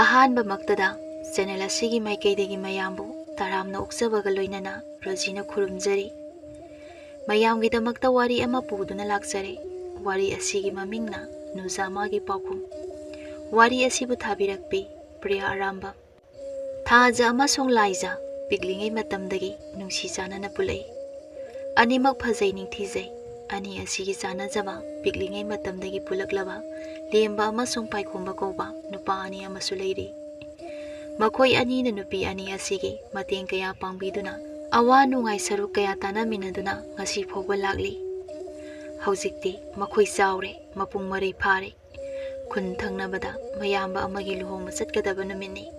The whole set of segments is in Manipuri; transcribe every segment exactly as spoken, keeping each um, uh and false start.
ꯑꯍꯥꯟꯕꯃꯛꯇꯗ ꯆꯦꯅꯦꯜ ꯑꯁꯤꯒꯤ ꯃꯥꯏꯀꯩꯗꯒꯤ ꯃꯌꯥꯝꯕꯨ ꯇꯔꯥꯝꯅ ꯑꯣꯛꯆꯕꯒ ꯂꯣꯏꯅꯅ ꯔꯣꯖꯤꯅ ꯈꯨꯔꯨꯝꯖꯔꯤ꯫ ꯃꯌꯥꯝꯒꯤꯗꯃꯛꯇ ꯋꯥꯔꯤ ꯑꯃ ꯄꯨꯗꯨꯅ ꯂꯥꯛꯆꯔꯦ꯫ ꯋꯥꯔꯤ ꯑꯁꯤꯒꯤ ꯃꯃꯤꯡꯅ ꯅꯨꯖꯥꯃꯥꯒꯤ ꯄꯥꯎꯈꯨꯝ꯫ ꯋꯥꯔꯤ ꯑꯁꯤꯕꯨ ꯊꯥꯕꯤꯔꯛꯄꯤ ꯄ꯭ꯔꯤꯌꯥ ꯑꯔꯥꯝꯕꯝ꯫ ꯊꯥꯖ ꯑꯃꯁꯨꯡ ꯂꯥꯏꯖ ꯄꯤꯛꯂꯤꯉꯩ ꯃꯇꯝꯗꯒꯤ ꯅꯨꯡꯁꯤ ꯆꯥꯟꯅꯅ ꯄꯨꯜꯂꯛꯏ꯫ ꯑꯅꯤꯃꯛ ꯐꯖꯩ ꯅꯤꯡꯊꯤꯖꯩ꯫ ꯑꯅꯤ ꯑꯁꯤꯒꯤ ꯆꯥꯟꯅꯖꯕ ꯄꯤꯛꯂꯤꯉꯩ ꯃꯇꯝꯗꯒꯤ ꯄꯨꯜꯂꯛꯂꯕ ꯂꯦꯝꯕ ꯑꯃꯁꯨꯡ ꯄꯥꯏꯈꯣꯝꯕ ꯀꯧꯕ ꯅꯨꯄꯥ ꯑꯅꯤ ꯑꯃꯁꯨ ꯂꯩꯔꯤ꯫ ꯃꯈꯣꯏ ꯑꯅꯤꯅ ꯅꯨꯄꯤ ꯑꯅꯤ ꯑꯁꯤꯒꯤ ꯃꯇꯦꯡ ꯀꯌꯥ ꯄꯥꯡꯕꯤꯗꯨꯅ ꯑꯋꯥ ꯅꯨꯡꯉꯥꯏ ꯁꯔꯨꯛ ꯀꯌꯥ ꯇꯥꯟꯅꯃꯤꯟꯅꯗꯨꯅ ꯉꯁꯤ ꯐꯥꯎꯕ ꯂꯥꯛꯂꯤ꯫ ꯍꯧꯖꯤꯛꯇꯤ ꯃꯈꯣꯏ ꯆꯥꯎꯔꯦ, ꯃꯄꯨꯡ ꯃꯔꯩ ꯐꯥꯔꯦ꯫ ꯈꯨꯟ ꯊꯪꯅꯕꯗ ꯃꯌꯥꯝꯕ ꯑꯃꯒꯤ ꯂꯨꯍꯣꯡꯕ ꯆꯠꯀꯗꯕ ꯅꯨꯃꯤꯠꯅꯤ꯫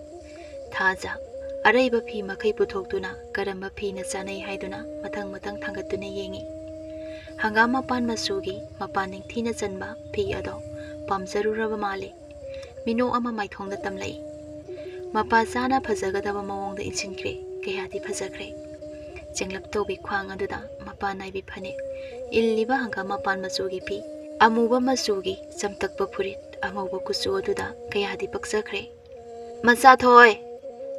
ꯊꯥꯖ ꯑꯔꯩꯕ ꯐꯤ ꯃꯈꯩ ꯄꯨꯊꯣꯛꯇꯨꯅ ꯀꯔꯝꯕ ꯐꯤꯅ ꯆꯥꯅꯩ ꯍꯥꯏꯗꯨꯅ ꯃꯊꯪ ꯃꯊꯪ ꯊꯥꯡꯒꯠꯇꯨꯅ ꯌꯦꯡꯉꯤ꯫ ꯍꯪꯒꯥꯝ ꯃꯄꯥꯟ ꯃꯆꯨꯒꯤ ꯃꯄꯥꯟ ꯅꯤꯡꯊꯤꯅ ꯆꯟꯕ ꯐꯤ ꯑꯗꯣ ꯄꯥꯝꯖꯔꯨꯔꯕ ꯃꯥꯜꯂꯤ꯫ ꯃꯤꯅꯣꯛ ꯑꯃ ꯃꯥꯏꯊꯣꯡꯗ ꯇꯝꯂꯛꯏ꯫ ꯃꯄꯥ ꯆꯥꯅ ꯐꯖꯒꯗꯕ ꯃꯑꯣꯡꯗ ꯏꯟꯁꯤꯟꯈ꯭ꯔꯦ꯫ ꯀꯌꯥꯗꯤ ꯐꯖꯈ꯭ꯔꯦ꯫ ꯆꯦꯡꯂꯞ ꯇꯧꯕꯤ ꯈ꯭ꯋꯥꯡ ꯑꯗꯨꯗ ꯃꯄꯥꯟ ꯅꯥꯏꯕꯤ ꯐꯅꯦꯛ, ꯏꯜꯂꯤꯕ ꯍꯪꯒꯥꯝ ꯃꯄꯥꯟ ꯃꯆꯨꯒꯤ ꯐꯤ, ꯑꯃꯨꯕ ꯃꯆꯨꯒꯤ ꯆꯝꯇꯛꯄ ꯐꯨꯔꯤꯠ, ꯑꯉꯧꯕ ꯀꯨꯆꯨ ꯑꯗꯨꯗ ꯀꯌꯥꯗꯤ ꯄꯛꯆꯈ꯭ꯔꯦ꯫ "ꯃꯆꯥꯊꯣꯏ,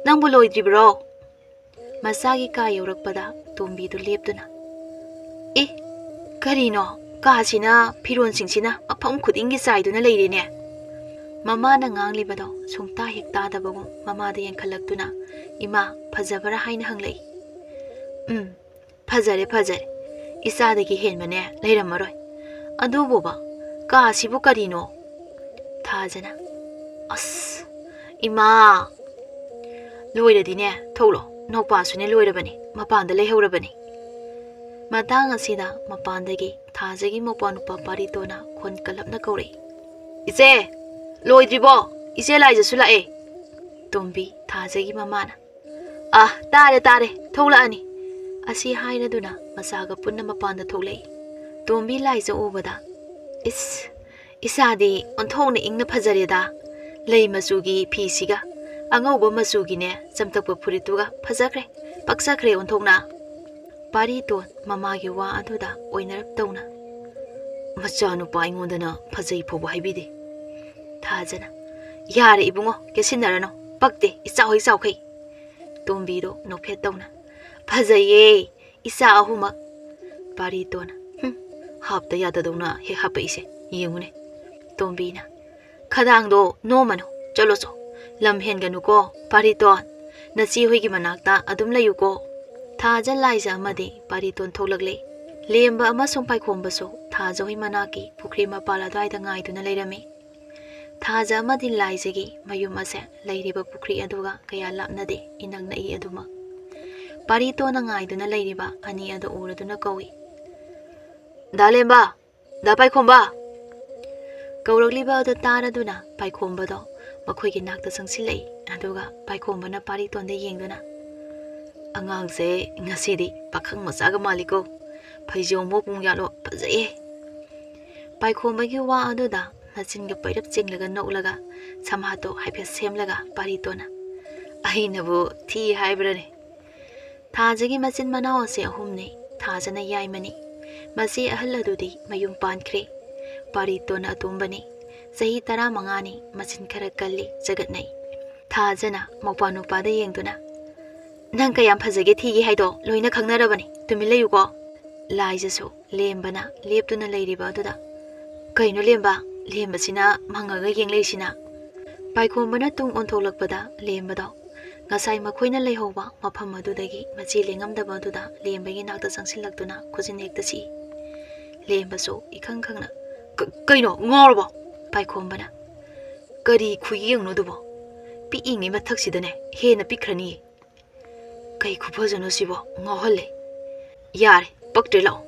ꯅꯪꯕꯨ ꯂꯣꯏꯗ꯭ꯔꯤꯕ꯭ꯔꯣ?" ꯃꯆꯥꯒꯤ ꯀꯥ ꯌꯧꯔꯛꯄꯗ ꯇꯣꯝꯕꯤꯗꯨ ꯂꯦꯞꯇꯨꯅ, "ꯑꯦ, ꯀꯔꯤꯅꯣ? ꯀꯥꯁꯤꯅ ꯐꯤꯔꯣꯟꯁꯤꯡꯁꯤꯅ ꯃꯐꯝ ꯈꯨꯗꯤꯡꯒꯤ ꯆꯥꯏꯗꯨꯅ ꯂꯩꯔꯦꯅꯦ!" ꯃꯃꯥꯅ ꯉꯥꯡꯂꯤꯕꯗꯣ ꯁꯨꯡꯇꯥ ꯍꯦꯛ ꯇꯥꯗꯕꯒꯨꯝ ꯃꯃꯥꯗ ꯌꯦꯡꯈꯠꯂꯛꯇꯨꯅ, "ꯏꯃꯥ, ꯐꯖꯕꯔꯥ?" ꯍꯥꯏꯅ ꯍꯪꯂꯛꯏ꯫ "ꯎꯝ, ꯐꯖꯔꯦ, ꯐꯖꯔꯦ꯫ ꯏꯆꯥꯗꯒꯤ ꯍꯦꯟꯕꯅꯦ ꯂꯩꯔꯝꯃꯔꯣꯏ꯫ ꯑꯗꯨꯕꯨꯕ, ꯀꯥꯁꯤꯕꯨ ꯀꯔꯤꯅꯣ?" ꯊꯥꯖꯅ, "ꯑꯁ, ꯏꯃꯥ! ꯂꯣꯏꯔꯗꯤꯅꯦ, ꯊꯣꯛꯂꯣ꯫ ꯅꯧꯄꯥꯁꯨꯅꯦ ꯂꯣꯏꯔꯕꯅꯤ, ꯃꯄꯥꯟꯗ ꯂꯩꯍꯧꯔꯕꯅꯤ꯫" ꯃꯇꯥꯡ ꯑꯁꯤꯗ ꯃꯄꯥꯟꯗꯒꯤ ꯊꯥꯖꯒꯤ ꯃꯧꯄ꯭ꯋꯥ ꯅꯨꯄꯥ ꯄꯥꯔꯤꯇꯣꯟꯅ ꯈꯣꯟ ꯀꯜꯂꯞꯅ ꯀꯧꯔꯛꯏ, "ꯏꯆꯦ, ꯂꯣꯏꯗ꯭ꯔꯤꯕꯣ? ꯏꯆꯦ ꯂꯥꯏꯖꯁꯨ ꯂꯥꯛꯑꯦ꯫" ꯇꯣꯝꯕꯤ, ꯊꯥꯖꯒꯤ ꯃꯃꯥꯅ, "ꯑꯥ, ꯇꯥꯔꯦ, ꯇꯥꯔꯦ, ꯊꯣꯛꯂꯛꯑꯅꯤ꯫" ꯑꯁꯤ ꯍꯥꯏꯔꯗꯨꯅ ꯃꯆꯥꯒ ꯄꯨꯟꯅ ꯃꯄꯥꯟꯗ ꯊꯣꯛꯂꯛꯏ꯫ ꯇꯣꯝꯕꯤ ꯂꯥꯏꯖ ꯎꯕꯗ, "ꯏꯁ, ꯏꯆꯥꯗꯤ ꯑꯣꯟꯊꯣꯛꯅ ꯏꯪꯅ ꯐꯖꯔꯦꯗ꯫ ꯂꯩ ꯃꯆꯨꯒꯤ ꯐꯤꯁꯤꯒ ꯑꯉꯧꯕ ꯃꯆꯨꯒꯤꯅꯦ ꯆꯝꯇꯛꯄ ꯐꯨꯔꯤꯠꯇꯨꯒ ꯐꯖꯈ꯭ꯔꯦ, ꯄꯛꯆꯈ꯭ꯔꯦ ꯑꯣꯟꯊꯣꯛꯅ꯫" ꯄꯥꯔꯤꯇꯣꯟ ꯃꯃꯥꯒꯤ ꯋꯥ ꯑꯗꯨꯗ ꯑꯣꯏꯅꯔꯞ ꯇꯧꯅ, "ꯃꯆꯥꯅꯨꯄꯥ ꯑꯩꯉꯣꯟꯗꯅ ꯐꯖꯩ ꯐꯥꯎꯕ ꯍꯥꯏꯕꯤꯗꯦ꯫" ꯊꯥꯖꯅ, "ꯌꯥꯔꯦ ꯏꯕꯨꯡꯉꯣ, ꯀꯦꯠꯁꯤꯟꯅꯔꯅꯨ, ꯄꯛꯇꯦ ꯏꯆꯥ ꯍꯣꯏ ꯆꯥꯎꯈꯩ"꯫ ꯇꯣꯝꯕꯤꯗꯣ ꯅꯣꯛꯐꯦꯠ ꯇꯧꯅ, "ꯐꯖꯩꯌꯦ ꯏꯆꯥ ꯑꯍꯨꯝꯃꯛ"꯫ ꯄꯥꯔꯤꯇꯣꯟꯅ, "ꯍꯨꯝ, ꯍꯥꯞꯇ ꯌꯥꯗꯗꯧꯅ ꯍꯦꯛ ꯍꯥꯞꯄꯛꯏꯁꯦ ꯌꯦꯡꯉꯨꯅꯦ"꯫ ꯇꯣꯝꯕꯤꯅ, "ꯈꯗꯥꯡꯗꯣ ꯅꯣꯝꯃꯅꯨ, ꯆꯠꯂꯣ ꯆꯣ, ꯂꯝ ꯍꯦꯟꯒꯅꯨꯀꯣ ꯄꯥꯔꯤꯇꯣꯟ, ꯅꯆꯦ ꯍꯣꯏꯒꯤ ꯃꯅꯥꯛꯇ ꯑꯗꯨꯝ ꯂꯩꯌꯨꯀꯣ"꯫ ꯊꯥꯖ, ꯂꯥꯏꯖ ꯑꯃꯗꯤ ꯄꯥꯔꯤꯇꯣꯟ ꯊꯣꯛꯂꯛꯂꯦ꯫ ꯂꯦꯝꯕ ꯑꯃꯁꯨꯡ ꯄꯥꯏꯈꯣꯝꯕꯁꯨ ꯊꯥꯖ ꯍꯣꯏ ꯃꯅꯥꯛꯀꯤ ꯄꯨꯈ꯭ꯔꯤ ꯃꯄꯥꯜ ꯑꯗꯨꯋꯥꯏꯗ ꯉꯥꯏꯗꯨꯅ ꯂꯩꯔꯝꯃꯤ꯫ ꯊꯥꯖ ꯑꯃꯗꯤ ꯂꯥꯏꯖꯒꯤ ꯃꯌꯨꯝ ꯑꯁꯦ ꯂꯩꯔꯤꯕ ꯄꯨꯈ꯭ꯔꯤ ꯑꯗꯨꯒ ꯀꯌꯥ ꯂꯥꯞꯅꯗꯦ, ꯏꯅꯛ ꯅꯛꯏ ꯑꯗꯨꯃꯛ꯫ ꯄꯥꯔꯤꯇꯣꯟꯅ ꯉꯥꯏꯗꯨꯅ ꯂꯩꯔꯤꯕ ꯑꯅꯤ ꯑꯗꯨ ꯎꯔꯗꯨꯅ ꯀꯧꯏ, "ꯗꯥ ꯂꯦꯝꯕ, ꯗꯥ ꯄꯥꯏꯈꯣꯝꯕ!" ꯀꯧꯔꯛꯂꯤꯕ ꯑꯗꯨ ꯇꯥꯔꯗꯨꯅ ꯄꯥꯏꯈꯣꯝꯕꯗꯣ ꯃꯈꯣꯏꯒꯤ ꯅꯥꯛꯇ ꯆꯪꯁꯤꯜꯂꯛꯏ꯫ ꯑꯗꯨꯒ ꯄꯥꯏꯈꯣꯝꯕꯅ ꯄꯥꯔꯤꯇꯣꯟꯗ ꯌꯦꯡꯗꯨꯅ, "ꯑꯉꯥꯡꯁꯦ ꯉꯁꯤꯗꯤ ꯄꯥꯈꯪ ꯃꯆꯥꯒ ꯃꯥꯜꯂꯤꯀꯣ, ꯐꯩꯖꯣꯝꯕꯨ ꯄꯨꯡꯌꯥꯠꯂꯣ, ꯐꯖꯩꯌꯦ"꯫ ꯄꯥꯏꯈꯣꯝꯕꯒꯤ ꯋꯥ ꯑꯗꯨꯗ ꯃꯆꯤꯟꯒ ꯄꯩꯔꯞ ꯆꯤꯡꯂꯒ ꯅꯣꯛꯂꯒ ꯁꯝꯍꯥꯠꯇꯣ ꯍꯥꯏꯐꯦꯠ ꯁꯦꯝꯂꯒ ꯄꯥꯔꯤꯇꯣꯟꯅ, "ꯑꯩꯅꯕꯨ ꯊꯤ ꯍꯥꯏꯕ꯭ꯔꯅꯦ?" ꯊꯥꯖꯒꯤ ꯃꯆꯤꯟ ꯃꯅꯥꯎ ꯑꯁꯦ ꯑꯍꯨꯝꯅꯤ꯫ ꯊꯥꯖꯅ ꯌꯥꯏꯃꯅꯤ꯫ ꯃꯆꯦ ꯑꯍꯜ ꯑꯗꯨꯗꯤ ꯃꯌꯨꯝ ꯄꯥꯟꯈ꯭ꯔꯦ꯫ ꯄꯥꯔꯤꯇꯣꯟꯅ ꯑꯇꯣꯝꯕꯅꯤ꯫ ꯆꯍꯤ ꯇꯔꯥꯃꯉꯥꯅꯤ꯫ ꯃꯆꯤꯟ ꯈꯔ ꯀꯜꯂꯤ, ꯆꯒꯠꯅꯩ꯫ ꯊꯥꯖꯅ ꯃꯧꯄꯥ ꯅꯨꯄꯥꯗ ꯌꯦꯡꯗꯨꯅ, "ꯅꯪ ꯀꯌꯥꯝ ꯐꯖꯒꯦ ꯊꯤꯒꯦ ꯍꯥꯏꯗꯣ ꯂꯣꯏꯅ ꯈꯪꯅꯔꯕꯅꯤ꯫ ꯇꯨꯃꯤꯟ ꯂꯩꯌꯨꯀꯣ"꯫ ꯂꯥꯏꯖꯁꯨ ꯂꯦꯝꯕꯅ ꯂꯦꯞꯇꯨꯅ ꯂꯩꯔꯤꯕ ꯑꯗꯨꯗ, "ꯀꯩꯅꯣ ꯂꯦꯝꯕ, ꯂꯦꯝꯕꯁꯤꯅ ꯃꯪꯉꯒ ꯌꯦꯡꯂꯛꯏꯁꯤꯅ?" ꯄꯥꯏꯈꯣꯝꯕꯅ ꯇꯨꯡ ꯑꯣꯟꯊꯣꯛꯂꯛꯄꯗ ꯂꯦꯝꯕꯗꯣ ꯉꯁꯥꯏ ꯃꯈꯣꯏꯅ ꯂꯩꯍꯧꯕ ꯃꯐꯝ ꯑꯗꯨꯗꯒꯤ ꯃꯆꯤ ꯂꯦꯡꯉꯝꯗꯕ ꯑꯗꯨꯗ ꯂꯦꯝꯕꯒꯤ ꯅꯥꯛꯇ ꯆꯪꯁꯤꯜꯂꯛꯇꯨꯅ ꯈꯨꯖꯤꯟ ꯍꯦꯛꯇ ꯁꯤꯛꯏ꯫ ꯂꯦꯝꯕꯁꯨ ꯏꯈꯪ ꯈꯪꯅ, "ꯀ-, ꯀꯩꯅꯣ, ꯉꯥꯎꯔꯕꯣ?" ꯄꯥꯏꯈꯣꯝꯕꯅ, "ꯀꯔꯤ ꯈꯨꯌꯦꯡꯅꯣ ꯑꯗꯨꯕꯣ? ꯄꯤꯛꯏꯉꯩ ꯃꯊꯛꯁꯤꯗꯅꯦ ꯍꯦꯟꯅ ꯄꯤꯛꯈ꯭ꯔꯅꯤꯌꯦ꯫ ꯀꯩ ꯈꯨꯐꯖꯅꯣ ꯁꯤꯕꯣ? ꯉꯥꯎꯍꯜꯂꯦ꯫ ꯌꯥꯔꯦ, ꯄꯛꯇ꯭ꯔꯦ, ꯂꯥꯛꯑꯣ"꯫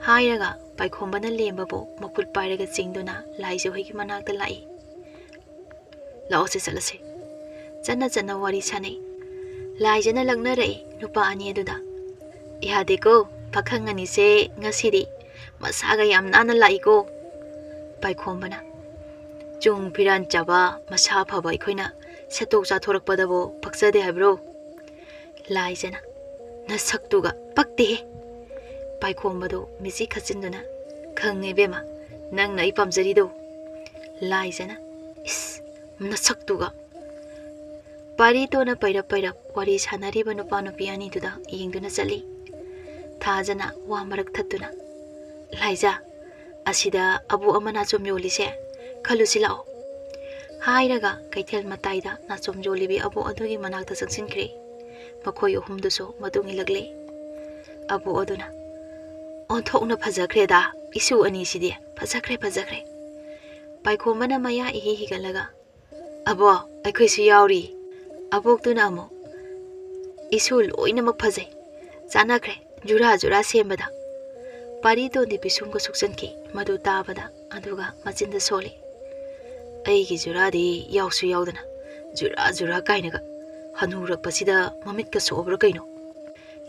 ꯍꯥꯏꯔꯒ ꯄꯥꯏꯈꯣꯝꯕꯅ ꯂꯦꯝꯕꯕꯨ ꯃꯈꯨꯠ ꯄꯥꯏꯔꯒ ꯆꯤꯡꯗꯨꯅ ꯂꯥꯏꯖ ꯍꯣꯏꯒꯤ ꯃꯅꯥꯛꯇ ꯂꯥꯛꯏ꯫ "ꯂꯥꯛꯑꯣꯁꯦ, ꯆꯠꯂꯁꯦ"꯫ ꯆꯠꯅ ꯆꯠꯅ ꯋꯥꯔꯤ ꯁꯥꯟꯅꯩ꯫ ꯂꯥꯏꯖꯅ ꯂꯛꯅꯔꯛꯏ ꯅꯨꯄꯥ ꯑꯅꯤ ꯑꯗꯨꯗ, "ꯌꯥꯗꯦꯀꯣ, ꯄꯥꯈꯪ ꯑꯅꯤꯁꯦ ꯉꯁꯤꯗꯤ ꯃꯁꯥꯒ ꯌꯥꯝ ꯅꯥꯟꯅ ꯂꯥꯛꯏꯀꯣ"꯫ ꯄꯥꯏꯈꯣꯝꯕꯅ, "ꯆꯨꯡ ꯐꯤꯔꯥꯟ ꯆꯥꯕ ꯃꯁꯥ ꯐꯕ ꯑꯩꯈꯣꯏꯅ ꯁꯦꯠꯇꯣꯛ ꯆꯥꯊꯣꯔꯛꯄꯗꯕꯨ ꯄꯛꯆꯗꯦ ꯍꯥꯏꯕ꯭ꯔꯣ?" ꯂꯥꯏꯖꯅ, "ꯅꯁꯛꯇꯨꯒ ꯄꯛꯇꯦꯍꯦ"꯫ ꯄꯥꯏꯈꯣꯝꯕꯗꯨ ꯃꯤꯠꯆꯤ ꯈꯠꯆꯤꯟꯗꯨꯅ, "ꯈꯪꯉꯦ ꯏꯕꯦꯝꯃ, ꯅꯪꯅ ꯑꯩ ꯄꯥꯝꯖꯔꯤꯗꯣ"꯫ ꯂꯥꯏꯖꯅ, "ꯏꯁ, ꯅꯁꯛꯇꯨꯒ꯫ ꯄꯥꯔꯤꯇꯣꯟꯅ ꯄꯩꯔꯞ ꯄꯩꯔꯞ ꯋꯥꯔꯤ ꯁꯥꯟꯅꯔꯤꯕ ꯅꯨꯄꯥ ꯅꯨꯄꯤ ꯑꯅꯤꯗꯨꯗ ꯌꯦꯡꯗꯨꯅ ꯆꯠꯂꯤ꯫ ꯊꯥꯖꯅ ꯋꯥ ꯃꯔꯛ ꯊꯠꯇꯨꯅ, "ꯂꯥꯏꯖꯥ, ꯑꯁꯤꯗ ꯑꯕꯣꯛ ꯑꯃ ꯅꯥꯆꯣꯝ ꯌꯣꯜꯂꯤꯁꯦ, ꯈꯜꯂꯨꯁꯤ ꯂꯥꯛꯑꯣ," ꯍꯥꯏꯔꯒ ꯀꯩꯊꯦꯜ ꯃꯇꯥꯏꯗ ꯅꯥꯆꯣꯝ ꯌꯣꯜꯂꯤꯕꯤ ꯑꯕꯣꯛ ꯑꯗꯨꯒꯤ ꯃꯅꯥꯛꯇ ꯆꯪꯁꯤꯟꯈ꯭ꯔꯦ꯫ ꯃꯈꯣꯏ ꯑꯍꯨꯝꯗꯨꯁꯨ ꯃꯇꯨꯡ ꯏꯜꯂꯛꯂꯦ꯫ ꯑꯕꯣꯛ ꯑꯗꯨꯅ, "ꯑꯣꯟꯊꯣꯛꯅ ꯐꯖꯈ꯭ꯔꯦꯗ, ꯏꯁꯨ ꯑꯅꯤꯁꯤꯗꯤ, ꯐꯖꯈ꯭ꯔꯦ, ꯐꯖꯈ꯭ꯔꯦ꯫" ꯄꯥꯏꯈꯣꯝꯕꯅ ꯃꯌꯥ ꯏꯍꯤ ꯍꯤꯒꯠꯂꯒ, "ꯑꯕꯣ, ꯑꯩꯈꯣꯏꯁꯨ ꯌꯥꯎꯔꯤ꯫" ꯑꯕꯣꯛꯇꯨꯅ ꯑꯃꯨꯛ, "ꯏꯁꯨ ꯂꯣꯏꯅꯃꯛ ꯐꯖꯩ, ꯆꯥꯟꯅꯈ꯭ꯔꯦ, ꯖꯨꯔꯥ ꯖꯨꯔꯥ ꯁꯦꯝꯕꯗ꯫" ꯄꯥꯔꯤꯇꯣꯟꯗꯤ ꯄꯤꯁꯨꯝꯒ ꯁꯨꯛꯆꯟꯈꯤ ꯃꯗꯨ ꯇꯥꯕꯗ, ꯑꯗꯨꯒ ꯃꯆꯤꯟꯗ ꯁꯣꯜꯂꯤ, "ꯑꯩꯒꯤ ꯖꯨꯔꯥꯗꯤ ꯌꯥꯎꯁꯨ ꯌꯥꯎꯗꯅ, ꯖꯨꯔꯥ ꯖꯨꯔꯥ ꯀꯥꯏꯅꯒ, ꯍꯅꯨꯔꯛꯄꯁꯤꯗ ꯃꯃꯤꯠꯀ ꯁꯣꯛꯑꯕ꯭ꯔꯥ ꯀꯩꯅꯣ?"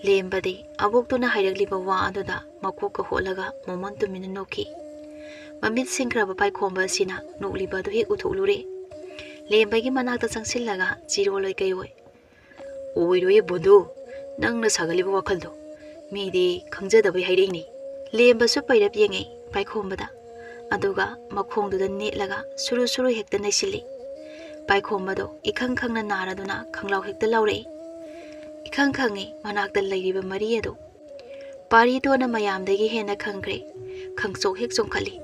ꯂꯦꯝꯕꯗꯤ ꯑꯕꯣꯛꯇꯨꯅ ꯍꯥꯏꯔꯛꯂꯤꯕ ꯋꯥ ꯑꯗꯨꯗ ꯃꯀꯣꯛꯀ ꯍꯣꯠꯂꯒ ꯃꯃꯣꯟ ꯇꯨꯃꯤꯟꯅ ꯅꯣꯛꯈꯤ꯫ ꯃꯃꯤꯠ ꯁꯤꯡꯈ꯭ꯔꯕ ꯄꯥꯏꯈꯣꯝꯕ ꯑꯁꯤꯅ ꯅꯣꯛꯂꯤꯕ ꯑꯗꯨ ꯍꯦꯛ ꯎꯊꯣꯛꯂꯨꯔꯦ꯫ ꯂꯦꯝꯕꯒꯤ ꯃꯅꯥꯛꯇ ꯆꯪꯁꯤꯜꯂꯒ ꯆꯤꯔꯣꯜ ꯑꯣꯏ ꯀꯩ ꯑꯣꯏ, "ꯑꯣꯏꯔꯣꯏꯌꯦ ꯕꯣꯟꯗꯨ, ꯅꯪꯅ ꯁꯥꯒꯠꯂꯤꯕ ꯋꯥꯈꯜꯗꯣ꯫ ꯃꯤꯗꯤ ꯈꯪꯖꯗꯕꯩ ꯍꯥꯏꯔꯛꯏꯅꯤ꯫" ꯂꯦꯝꯕꯁꯨ ꯄꯩꯔꯞ ꯌꯦꯡꯉꯤ ꯄꯥꯏꯈꯣꯝꯕꯗ, ꯑꯗꯨꯒ ꯃꯈꯣꯡꯗꯨꯗ ꯅꯦꯠꯂꯒ ꯁꯨꯔꯨ ꯁꯨꯔꯨ ꯍꯦꯛꯇ ꯅꯩꯁꯤꯜꯂꯤ꯫ ꯄꯥꯏꯈꯣꯝꯕꯗꯣ ꯏꯈꯪ ꯈꯪꯅ ꯅꯥꯔꯗꯨꯅ ꯈꯪꯂꯥꯎ ꯍꯦꯛꯇ ꯂꯥꯎꯔꯛꯏ꯫ ꯏꯈꯪ ꯈꯪꯉꯤ ꯃꯅꯥꯛꯇ ꯂꯩꯔꯤꯕ ꯃꯔꯤ ꯑꯗꯨ꯫ ꯄꯥꯔꯤꯇꯣꯟꯅ ꯃꯌꯥꯝꯗꯒꯤ ꯍꯦꯟꯅ ꯈꯪꯈ꯭ꯔꯦ꯫ ꯈꯪꯆꯣꯛ ꯍꯦꯛ ꯆꯣꯡꯈꯠꯂꯤ꯫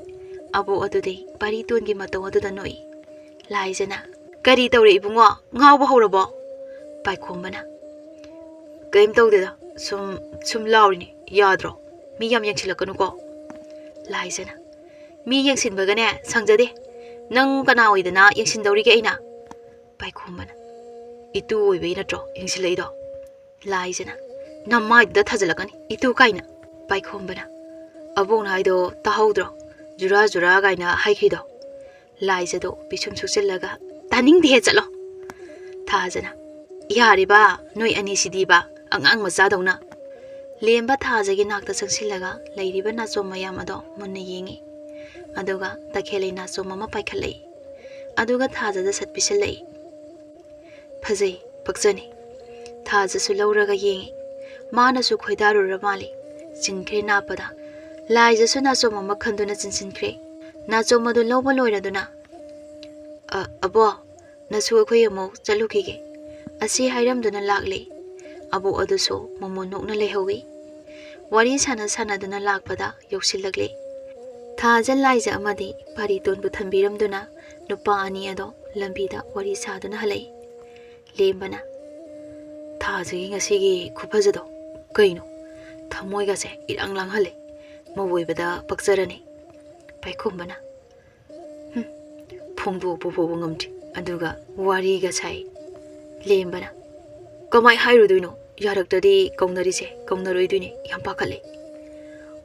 ꯑꯕꯣꯛ ꯑꯗꯨꯗꯤ ꯄꯥꯔꯤꯇꯣꯟꯒꯤ ꯃꯇꯧ ꯑꯗꯨꯗ ꯅꯣꯛꯏ꯫ ꯂꯥꯏꯖꯅ, "ꯀꯔꯤ ꯇꯧꯔꯦ ꯏꯕꯨꯡꯉꯣ? ꯉꯥꯎꯕ ꯍꯧꯔꯕꯣ?" ꯄꯥꯏꯈꯣꯝꯕꯅ, "ꯀꯔꯤꯝ ꯇꯧꯗꯦꯗ, ꯁꯨꯝ, ꯁꯨꯝ ꯂꯥꯎꯔꯤꯅꯤ, ꯌꯥꯗ꯭ꯔꯣ? ꯃꯤ ꯌꯥꯝ ꯌꯦꯡꯁꯤꯜꯂꯛꯀꯅꯨꯀꯣ꯫" ꯂꯥꯏꯖꯅ, "ꯃꯤ ꯌꯦꯡꯁꯤꯟꯕꯒꯅꯦ ꯁꯪꯖꯗꯦ꯫ ꯅꯪ ꯀꯅꯥ ꯑꯣꯏꯗꯅ ꯌꯦꯡꯁꯤꯟꯗꯧꯔꯤꯒꯦ ꯑꯩꯅ?" ꯄꯥꯏꯈꯣꯝꯕꯅ, "ꯏꯇꯨ ꯑꯣꯏꯕꯩ ꯅꯠꯇ꯭ꯔꯣ ꯌꯦꯡꯁꯤꯜꯂꯛꯏꯗꯣ?" ꯂꯥꯏꯖꯅ, "ꯅꯃꯥꯏꯗꯨꯗ ꯊꯥꯖꯤꯜꯂꯛꯀꯅꯤ, ꯏꯇꯨ ꯀꯥꯏꯅ꯫" ꯄꯥꯏꯈꯣꯝꯕꯅ, "ꯑꯕꯣꯛꯅ ꯍꯥꯏꯗꯣ ꯇꯥꯍꯧꯗ꯭ꯔꯣ? ꯖꯨꯔꯥ ꯖꯨꯔꯥ ꯀꯥꯏꯅ ꯍꯥꯏꯈ꯭ꯔꯤꯗꯣ?" ꯂꯥꯏꯖꯗꯣ ꯄꯤꯁꯨꯝ ꯁꯨꯛꯆꯤꯜꯂꯒ, "ꯇꯥꯅꯤꯡꯗꯦꯍꯦ, ꯆꯠꯂꯣ!" ꯊꯥꯖꯅ, "ꯌꯥꯔꯤꯕ, ꯅꯣꯏ ꯑꯅꯤꯁꯤꯗꯤꯕ, ꯑꯉꯥꯡ ꯃꯆꯥꯗꯧꯅ꯫" ꯂꯦꯝꯕ ꯊꯥꯖꯒꯤ ꯅꯥꯛꯇ ꯆꯪꯁꯤꯜꯂꯒ ꯂꯩꯔꯤꯕ ꯅꯥꯆꯣꯝ ꯃꯌꯥꯝ ꯑꯗꯣ ꯃꯨꯟꯅ ꯌꯦꯡꯉꯤ꯫ ꯑꯗꯨꯒ ꯇꯈꯦꯜꯂꯩ ꯅꯥꯆꯣꯝ ꯑꯃ ꯄꯥꯏꯈꯠꯂꯛꯏ꯫ ꯑꯗꯨꯒ ꯊꯥꯖꯗ ꯁꯠ ꯄꯤꯁꯜꯂꯛꯏ꯫ ꯐꯖꯩ, ꯄꯛꯆꯅꯤ꯫ ꯊꯥꯖꯁꯨ ꯂꯧꯔꯒ ꯌꯦꯡꯉꯤ꯫ ꯃꯥꯅꯁꯨ ꯈꯣꯏꯗꯥꯔꯨꯔ ꯃꯥꯜꯂꯤ꯫ ꯆꯤꯟꯈ꯭ꯔꯦ ꯅꯥꯞꯄꯗ꯫ ꯂꯥꯏꯖꯁꯨ ꯅꯥꯆꯣꯝ ꯑꯃ ꯈꯟꯗꯨꯅ ꯆꯤꯟꯁꯤꯟꯈ꯭ꯔꯦ꯫ ꯅꯥꯆꯣꯝ ꯑꯗꯨ ꯂꯧꯕ ꯂꯣꯏꯔꯗꯨꯅ, "ꯑ, "ꯑ-, ꯑꯕꯣ, ꯅꯁꯨ ꯑꯩꯈꯣꯏ ꯑꯃꯨꯛ ꯆꯠꯂꯨꯈꯤꯒꯦ" ꯑꯁꯤ ꯍꯥꯏꯔꯝꯗꯨꯅ ꯂꯥꯛꯂꯦ꯫ ꯑꯕꯣꯛ ꯑꯗꯨꯁꯨ ꯃꯃꯣꯟ ꯅꯣꯛꯅ ꯂꯩꯍꯧꯏ꯫ ꯋꯥꯔꯤ ꯁꯥꯟꯅ ꯁꯥꯟꯅꯗꯨꯅ ꯂꯥꯛꯄꯗ ꯌꯧꯁꯤꯜꯂꯛꯂꯦ꯫ ꯊꯥꯖ, ꯂꯥꯏꯖ ꯑꯃꯗꯤ ꯄꯥꯔꯤꯇꯣꯟꯕꯨ ꯊꯝꯕꯤꯔꯝꯗꯨꯅ ꯅꯨꯄꯥ ꯑꯅꯤ ꯑꯗꯣ ꯂꯝꯕꯤꯗ ꯋꯥꯔꯤ ꯁꯥꯗꯨꯅ ꯍꯜꯂꯛꯏ꯫ ꯂꯦꯝꯕꯅ, "ꯊꯥꯖꯒꯤ ꯉꯁꯤꯒꯤ ꯈꯨꯐꯖꯗꯣ ꯀꯩꯅꯣ? ꯊꯃꯣꯏꯒꯁꯦ ꯏꯔꯥꯡ ꯂꯥꯡꯍꯜꯂꯦ꯫ ꯃꯧ ꯑꯣꯏꯕꯗ ꯄꯛꯆꯔꯅꯤ"꯫ ꯄꯥꯏꯈꯣꯝꯕꯅ, "ꯍꯨꯝ, ꯐꯣꯡꯗꯣꯛꯄ ꯐꯥꯎꯕ ꯉꯝꯗ꯭ꯔꯤ, ꯑꯗꯨꯒ ꯋꯥꯔꯤꯒ ꯁꯥꯏ"꯫ ꯂꯦꯝꯕꯅ, "ꯀꯃꯥꯏ ꯍꯥꯏꯔꯨꯗꯣꯏꯅꯣ? ꯌꯥꯔꯛꯇ꯭ꯔꯗꯤ ꯀꯧꯅꯔꯤꯁꯦ ꯀꯧꯅꯔꯣꯏꯗꯣꯏꯅꯦ, ꯌꯥꯝ ꯄꯥꯈꯠꯂꯦ"꯫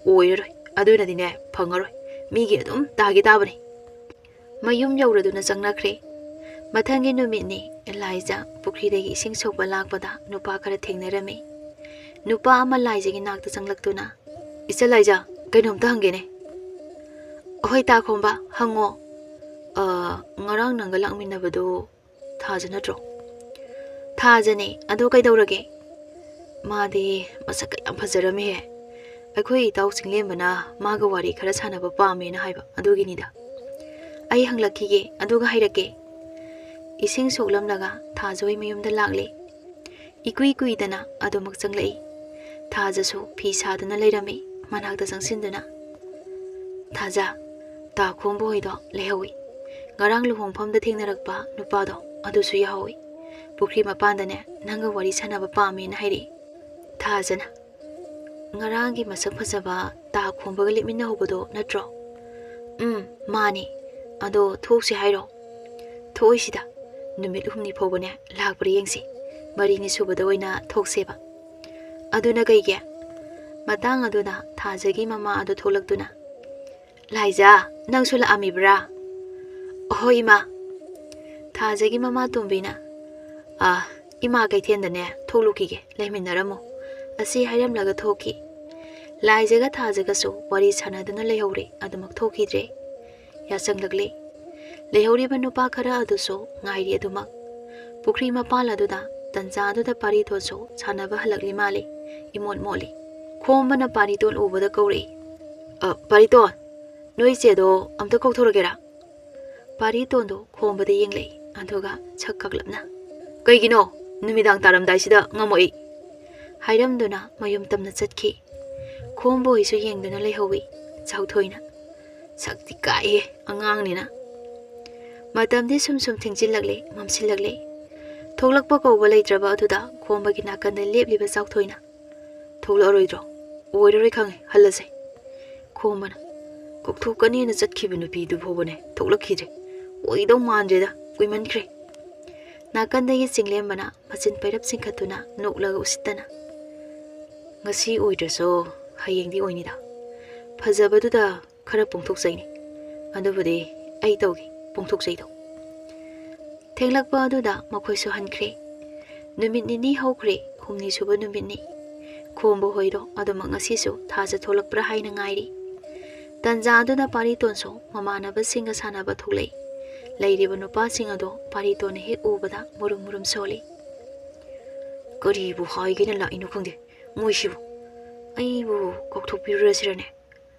"ꯑꯣꯏꯔꯔꯣꯏ, ꯑꯗꯨꯅꯗꯤꯅꯦ ꯐꯪꯉꯔꯣꯏ, ꯃꯤꯒꯤ ꯑꯗꯨꯝ ꯇꯥꯒꯤ ꯇꯥꯕꯅꯤ"꯫ ꯃꯌꯨꯝ ꯌꯧꯔꯗꯨꯅ ꯆꯪꯅꯈ꯭ꯔꯦ꯫ ꯃꯊꯪꯒꯤ ꯅꯨꯃꯤꯠꯅꯤ꯫ ꯂꯥꯏꯖ ꯄꯨꯈ꯭ꯔꯤꯗꯒꯤ ꯏꯁꯤꯡ ꯁꯣꯛꯄ ꯂꯥꯛꯄꯗ ꯅꯨꯄꯥ ꯈꯔ ꯊꯦꯡꯅꯔꯝꯃꯤ꯫ ꯅꯨꯄꯥ ꯑꯃ ꯂꯥꯏꯖꯒꯤ ꯅꯥꯛꯇ ꯆꯪꯂꯛꯇꯨꯅ, "ꯏꯆꯜ ꯂꯥꯏꯖ, ꯀꯩꯅꯣꯝꯇ ꯍꯪꯒꯦꯅꯦ"꯫ "ꯍꯣꯏ ꯇꯥ ꯈꯣꯝꯕ, ꯍꯪꯉꯣ"꯫ "ꯑ, ꯉꯔꯥꯡ ꯅꯪꯒ ꯂꯥꯛꯃꯤꯟꯅꯕꯗꯨ ꯊꯥꯖ ꯅꯠꯇ꯭ꯔꯣ?" "ꯊꯥꯖꯅꯦ, ꯑꯗꯣ ꯀꯩꯗꯧꯔꯒꯦ?" "ꯃꯥꯗꯤ ꯃꯁꯛꯀ ꯌꯥꯝ ꯐꯖꯔꯝꯃꯤꯍꯦ꯫ ꯑꯩꯈꯣꯏ ꯏꯇꯥꯎ ꯆꯤꯡꯂꯦꯝꯕꯅ ꯃꯥꯒ ꯋꯥꯔꯤ ꯈꯔ ꯁꯥꯟꯅꯕ ꯄꯥꯝꯃꯦꯅ ꯍꯥꯏꯕ, ꯑꯗꯨꯒꯤꯅꯤꯗ꯫ ꯑꯩ ꯍꯪꯂꯛꯈꯤꯒꯦ, ꯑꯗꯨꯒ ꯍꯥꯏꯔꯛꯀꯦ"꯫ ꯏꯁꯤꯡ ꯁꯣꯛꯂꯝꯂꯒ ꯊꯥꯖ ꯍꯣꯏ ꯃꯌꯨꯝꯗ ꯂꯥꯛꯂꯦ꯫ ꯏꯀꯨꯏ ꯀꯨꯏꯗꯅ ꯑꯗꯨꯃꯛ ꯆꯪꯂꯛꯏ꯫ ꯊꯥꯖꯁꯨ ꯐꯤ ꯁꯥꯗꯨꯅ ꯂꯩꯔꯝꯃꯤ꯫ ꯃꯅꯥꯛꯇ ꯆꯪꯁꯤꯟꯗꯨꯅ, "ꯊꯥꯖ, ꯇꯥ ꯈꯣꯝꯕ ꯍꯣꯏꯗꯣ ꯂꯩꯍꯧꯏ꯫ ꯉꯔꯥꯡ ꯂꯨꯍꯣꯡꯐꯝꯗ ꯊꯦꯡꯅꯔꯛꯄ ꯅꯨꯄꯥꯗꯣ, ꯑꯗꯨꯁꯨ ꯌꯥꯎꯍꯧꯏ꯫ ꯄꯨꯈ꯭ꯔꯤ ꯃꯄꯥꯟꯗꯅꯦ ꯅꯪꯒ ꯋꯥꯔꯤ ꯁꯥꯟꯅꯕ ꯄꯥꯝꯃꯦꯅ ꯍꯥꯏꯔꯛꯏ"꯫ ꯊꯥꯖꯅ, "ꯉꯔꯥꯡꯒꯤ ꯃꯁꯛ ꯐꯖꯕ ꯇꯥ ꯈꯣꯝꯕꯒ ꯂꯦꯞꯃꯤꯟꯅꯍꯧꯕꯗꯣ ꯅꯠꯇ꯭ꯔꯣ?" "ꯎꯝ, ꯃꯥꯅꯤ꯫ ꯑꯗꯣ ꯊꯣꯛꯁꯤ ꯍꯥꯏꯔꯣ?" "ꯊꯣꯛꯑꯣꯏꯁꯤꯗ, ꯅꯨꯃꯤꯠ ꯍꯨꯝꯅꯤ ꯐꯥꯎꯕꯅꯦ ꯂꯥꯛꯄ꯭ꯔꯥ ꯌꯦꯡꯁꯤ꯫ ꯃꯔꯤꯅꯤ ꯁꯨꯕꯗ ꯑꯣꯏꯅ ꯊꯣꯛꯁꯦꯕ"꯫ "ꯑꯗꯨꯅ ꯀꯩꯒꯤ?" ꯃꯇꯥꯡ ꯑꯗꯨꯗ ꯊꯥꯖꯒꯤ ꯃꯃꯥ ꯑꯗꯨ ꯊꯣꯛꯂꯛꯇꯨꯅ, "ꯂꯥꯏꯖ, ꯅꯪꯁꯨ ꯂꯥꯛꯑꯝꯃꯤꯕ꯭ꯔꯥ?" "ꯍꯣꯏ, ꯏꯃꯥ"꯫ ꯊꯥꯖꯒꯤ ꯃꯃꯥ ꯇꯣꯝꯕꯤꯅ, "ꯑꯥ, ꯏꯃꯥ ꯀꯩꯊꯦꯜꯗꯅꯦ ꯊꯣꯛꯂꯨꯈꯤꯒꯦ, ꯂꯩꯃꯤꯟꯅꯔꯝꯃꯨ" ꯑꯁꯤ ꯍꯥꯏꯔꯝꯂꯒ ꯊꯣꯛꯈꯤ꯫ ꯂꯥꯏꯖꯒ ꯊꯥꯖꯒꯁꯨ ꯋꯥꯔꯤ ꯁꯥꯟꯅꯗꯨꯅ ꯂꯩꯍꯧꯔꯦ, ꯑꯗꯨꯃꯛ ꯊꯣꯛꯈꯤꯗ꯭ꯔꯦ꯫ ꯌꯥꯆꯪꯂꯛꯂꯦ꯫ ꯂꯩꯍꯧꯔꯤꯕ ꯅꯨꯄꯥ ꯈꯔ ꯑꯗꯨꯁꯨ ꯉꯥꯏꯔꯤ ꯑꯗꯨꯃꯛ꯫ ꯄꯨꯈ꯭ꯔꯤ ꯃꯄꯥꯜ ꯑꯗꯨꯗ ꯇꯟꯖꯥ ꯑꯗꯨꯗ ꯄꯥꯔꯤꯇꯣꯟꯁꯨ ꯁꯥꯟꯅꯕ ꯍꯜꯂꯛꯂꯤ ꯃꯥꯜꯂꯤ꯫ ꯏꯃꯣꯠ ꯃꯣꯠꯂꯤ꯫ ꯈꯣꯝꯕꯅ ꯄꯥꯔꯤꯇꯣꯟ ꯎꯕꯗ ꯀꯧꯔꯛꯏ, "ꯑ, ꯄꯥꯔꯤꯇꯣꯟ, ꯅꯣꯏ ꯆꯦꯗꯣ ꯑꯝꯇ ꯀꯧꯊꯣꯔꯛꯀꯦꯔꯥ?" ꯄꯥꯔꯤꯇꯣꯟꯗꯨ ꯈꯣꯝꯕꯗ ꯌꯦꯡꯂꯛꯏ, ꯑꯗꯨꯒ ꯁꯛ ꯀꯛꯂꯞꯅ, "ꯀꯩꯒꯤꯅꯣ? ꯅꯨꯃꯤꯗꯥꯡ ꯇꯥꯔꯝꯗꯥꯏꯁꯤꯗ ꯉꯝꯃꯛꯏ?" ꯍꯥꯏꯔꯝꯗꯨꯅ ꯃꯌꯨꯝ ꯇꯝꯅ ꯆꯠꯈꯤ꯫ ꯈꯣꯝꯕ ꯍꯣꯏꯁꯨ ꯌꯦꯡꯗꯨꯅ ꯂꯩꯍꯧꯏ꯫ ꯆꯥꯎꯊꯣꯏꯅ, "ꯁꯛꯇꯤ ꯀꯥꯏꯍꯦ ꯑꯉꯥꯡꯅꯤꯅ"꯫ ꯃꯇꯝꯗꯤ ꯁꯨꯝ ꯁꯨꯝ ꯊꯦꯡꯖꯤꯜꯂꯛꯂꯦ, ꯃꯝꯁꯤꯜꯂꯛꯂꯦ꯫ ꯊꯣꯛꯂꯛꯄ ꯀꯧꯕ ꯂꯩꯇ꯭ꯔꯕ ꯑꯗꯨꯗ ꯈꯣꯝꯕꯒꯤ ꯅꯥꯀꯟꯗ ꯂꯦꯞꯂꯤꯕ ꯆꯥꯎꯊꯣꯏꯅ, "ꯊꯣꯛꯂꯛꯑꯔꯣꯏꯗ꯭ꯔꯣ?" "ꯑꯣꯏꯔꯔꯣꯏ ꯈꯪꯉꯦ, ꯍꯜꯂꯁꯦ"꯫ ꯈꯣꯝꯕꯅ, "ꯀꯧꯊꯣꯛꯀꯅꯤꯅ ꯆꯠꯈꯤꯕ ꯅꯨꯄꯤꯗꯨ ꯐꯥꯎꯕꯅꯦ ꯊꯣꯛꯂꯛꯈꯤꯗ꯭ꯔꯦ꯫ ꯑꯣꯏꯗꯧ ꯃꯥꯟꯗ꯭ꯔꯦꯗ, ꯀꯨꯏꯃꯟꯈ꯭ꯔꯦ"꯫ ꯅꯥꯀꯟꯗꯒꯤ ꯆꯤꯡꯂꯦꯝꯕꯅ ꯃꯆꯤꯟ ꯄꯩꯔꯞ ꯆꯤꯡꯈꯠꯇꯨꯅ ꯅꯣꯛꯂꯒ ꯎꯁꯤꯠꯇꯅ, "ꯉꯁꯤ ꯑꯣꯏꯗ꯭ꯔꯁꯨ ꯍꯌꯦꯡꯗꯤ ꯑꯣꯏꯅꯤꯗ꯫ ꯐꯖꯕꯗꯨꯗ ꯈꯔ ꯄꯣꯡꯊꯣꯛꯆꯩꯅꯤ꯫ ꯑꯗꯨꯕꯨꯗꯤ ꯑꯩ ꯇꯧꯒꯦ, ꯄꯣꯡꯊꯣꯛꯆꯩꯗꯣ"꯫ ꯊꯦꯡꯂꯛꯄ ꯑꯗꯨꯗ ꯃꯈꯣꯏꯁꯨ ꯍꯟꯈ꯭ꯔꯦ꯫ ꯅꯨꯃꯤꯠ ꯅꯤꯅꯤ ꯍꯧꯈ꯭ꯔꯦ, ꯍꯨꯝꯅꯤ ꯁꯨꯕ ꯅꯨꯃꯤꯠꯅꯤ꯫ ꯈꯣꯝꯕ ꯍꯣꯏꯗꯣ ꯑꯗꯨꯃꯛ ꯉꯁꯤꯁꯨ ꯊꯥꯖ ꯊꯣꯛꯂꯛꯄ꯭ꯔꯥ ꯍꯥꯏꯅ ꯉꯥꯏꯔꯤ꯫ ꯇꯟꯖꯥ ꯑꯗꯨꯗ ꯄꯥꯔꯤꯇꯣꯟꯁꯨ ꯃꯃꯥꯟꯅꯕꯁꯤꯡꯒ ꯁꯥꯟꯅꯕ ꯊꯣꯛꯂꯛꯏ꯫ ꯂꯩꯔꯤꯕ ꯅꯨꯄꯥꯁꯤꯡ ꯑꯗꯣ ꯄꯥꯔꯤꯇꯣꯟꯅ ꯍꯦꯛ ꯎꯕꯗ ꯃꯨꯔꯨꯝ ꯃꯨꯔꯨꯝ ꯁꯣꯜꯂꯤ꯫ "ꯀꯔꯤꯕꯨ ꯍꯥꯏꯒꯦꯅ ꯂꯥꯛꯏꯅꯣ ꯈꯪꯗꯦ ꯃꯣꯏꯁꯤꯕꯨ꯫ ꯑꯩꯕꯨ ꯀꯧꯊꯣꯛꯄꯤꯔꯨꯔꯁꯤꯔꯅꯦ?"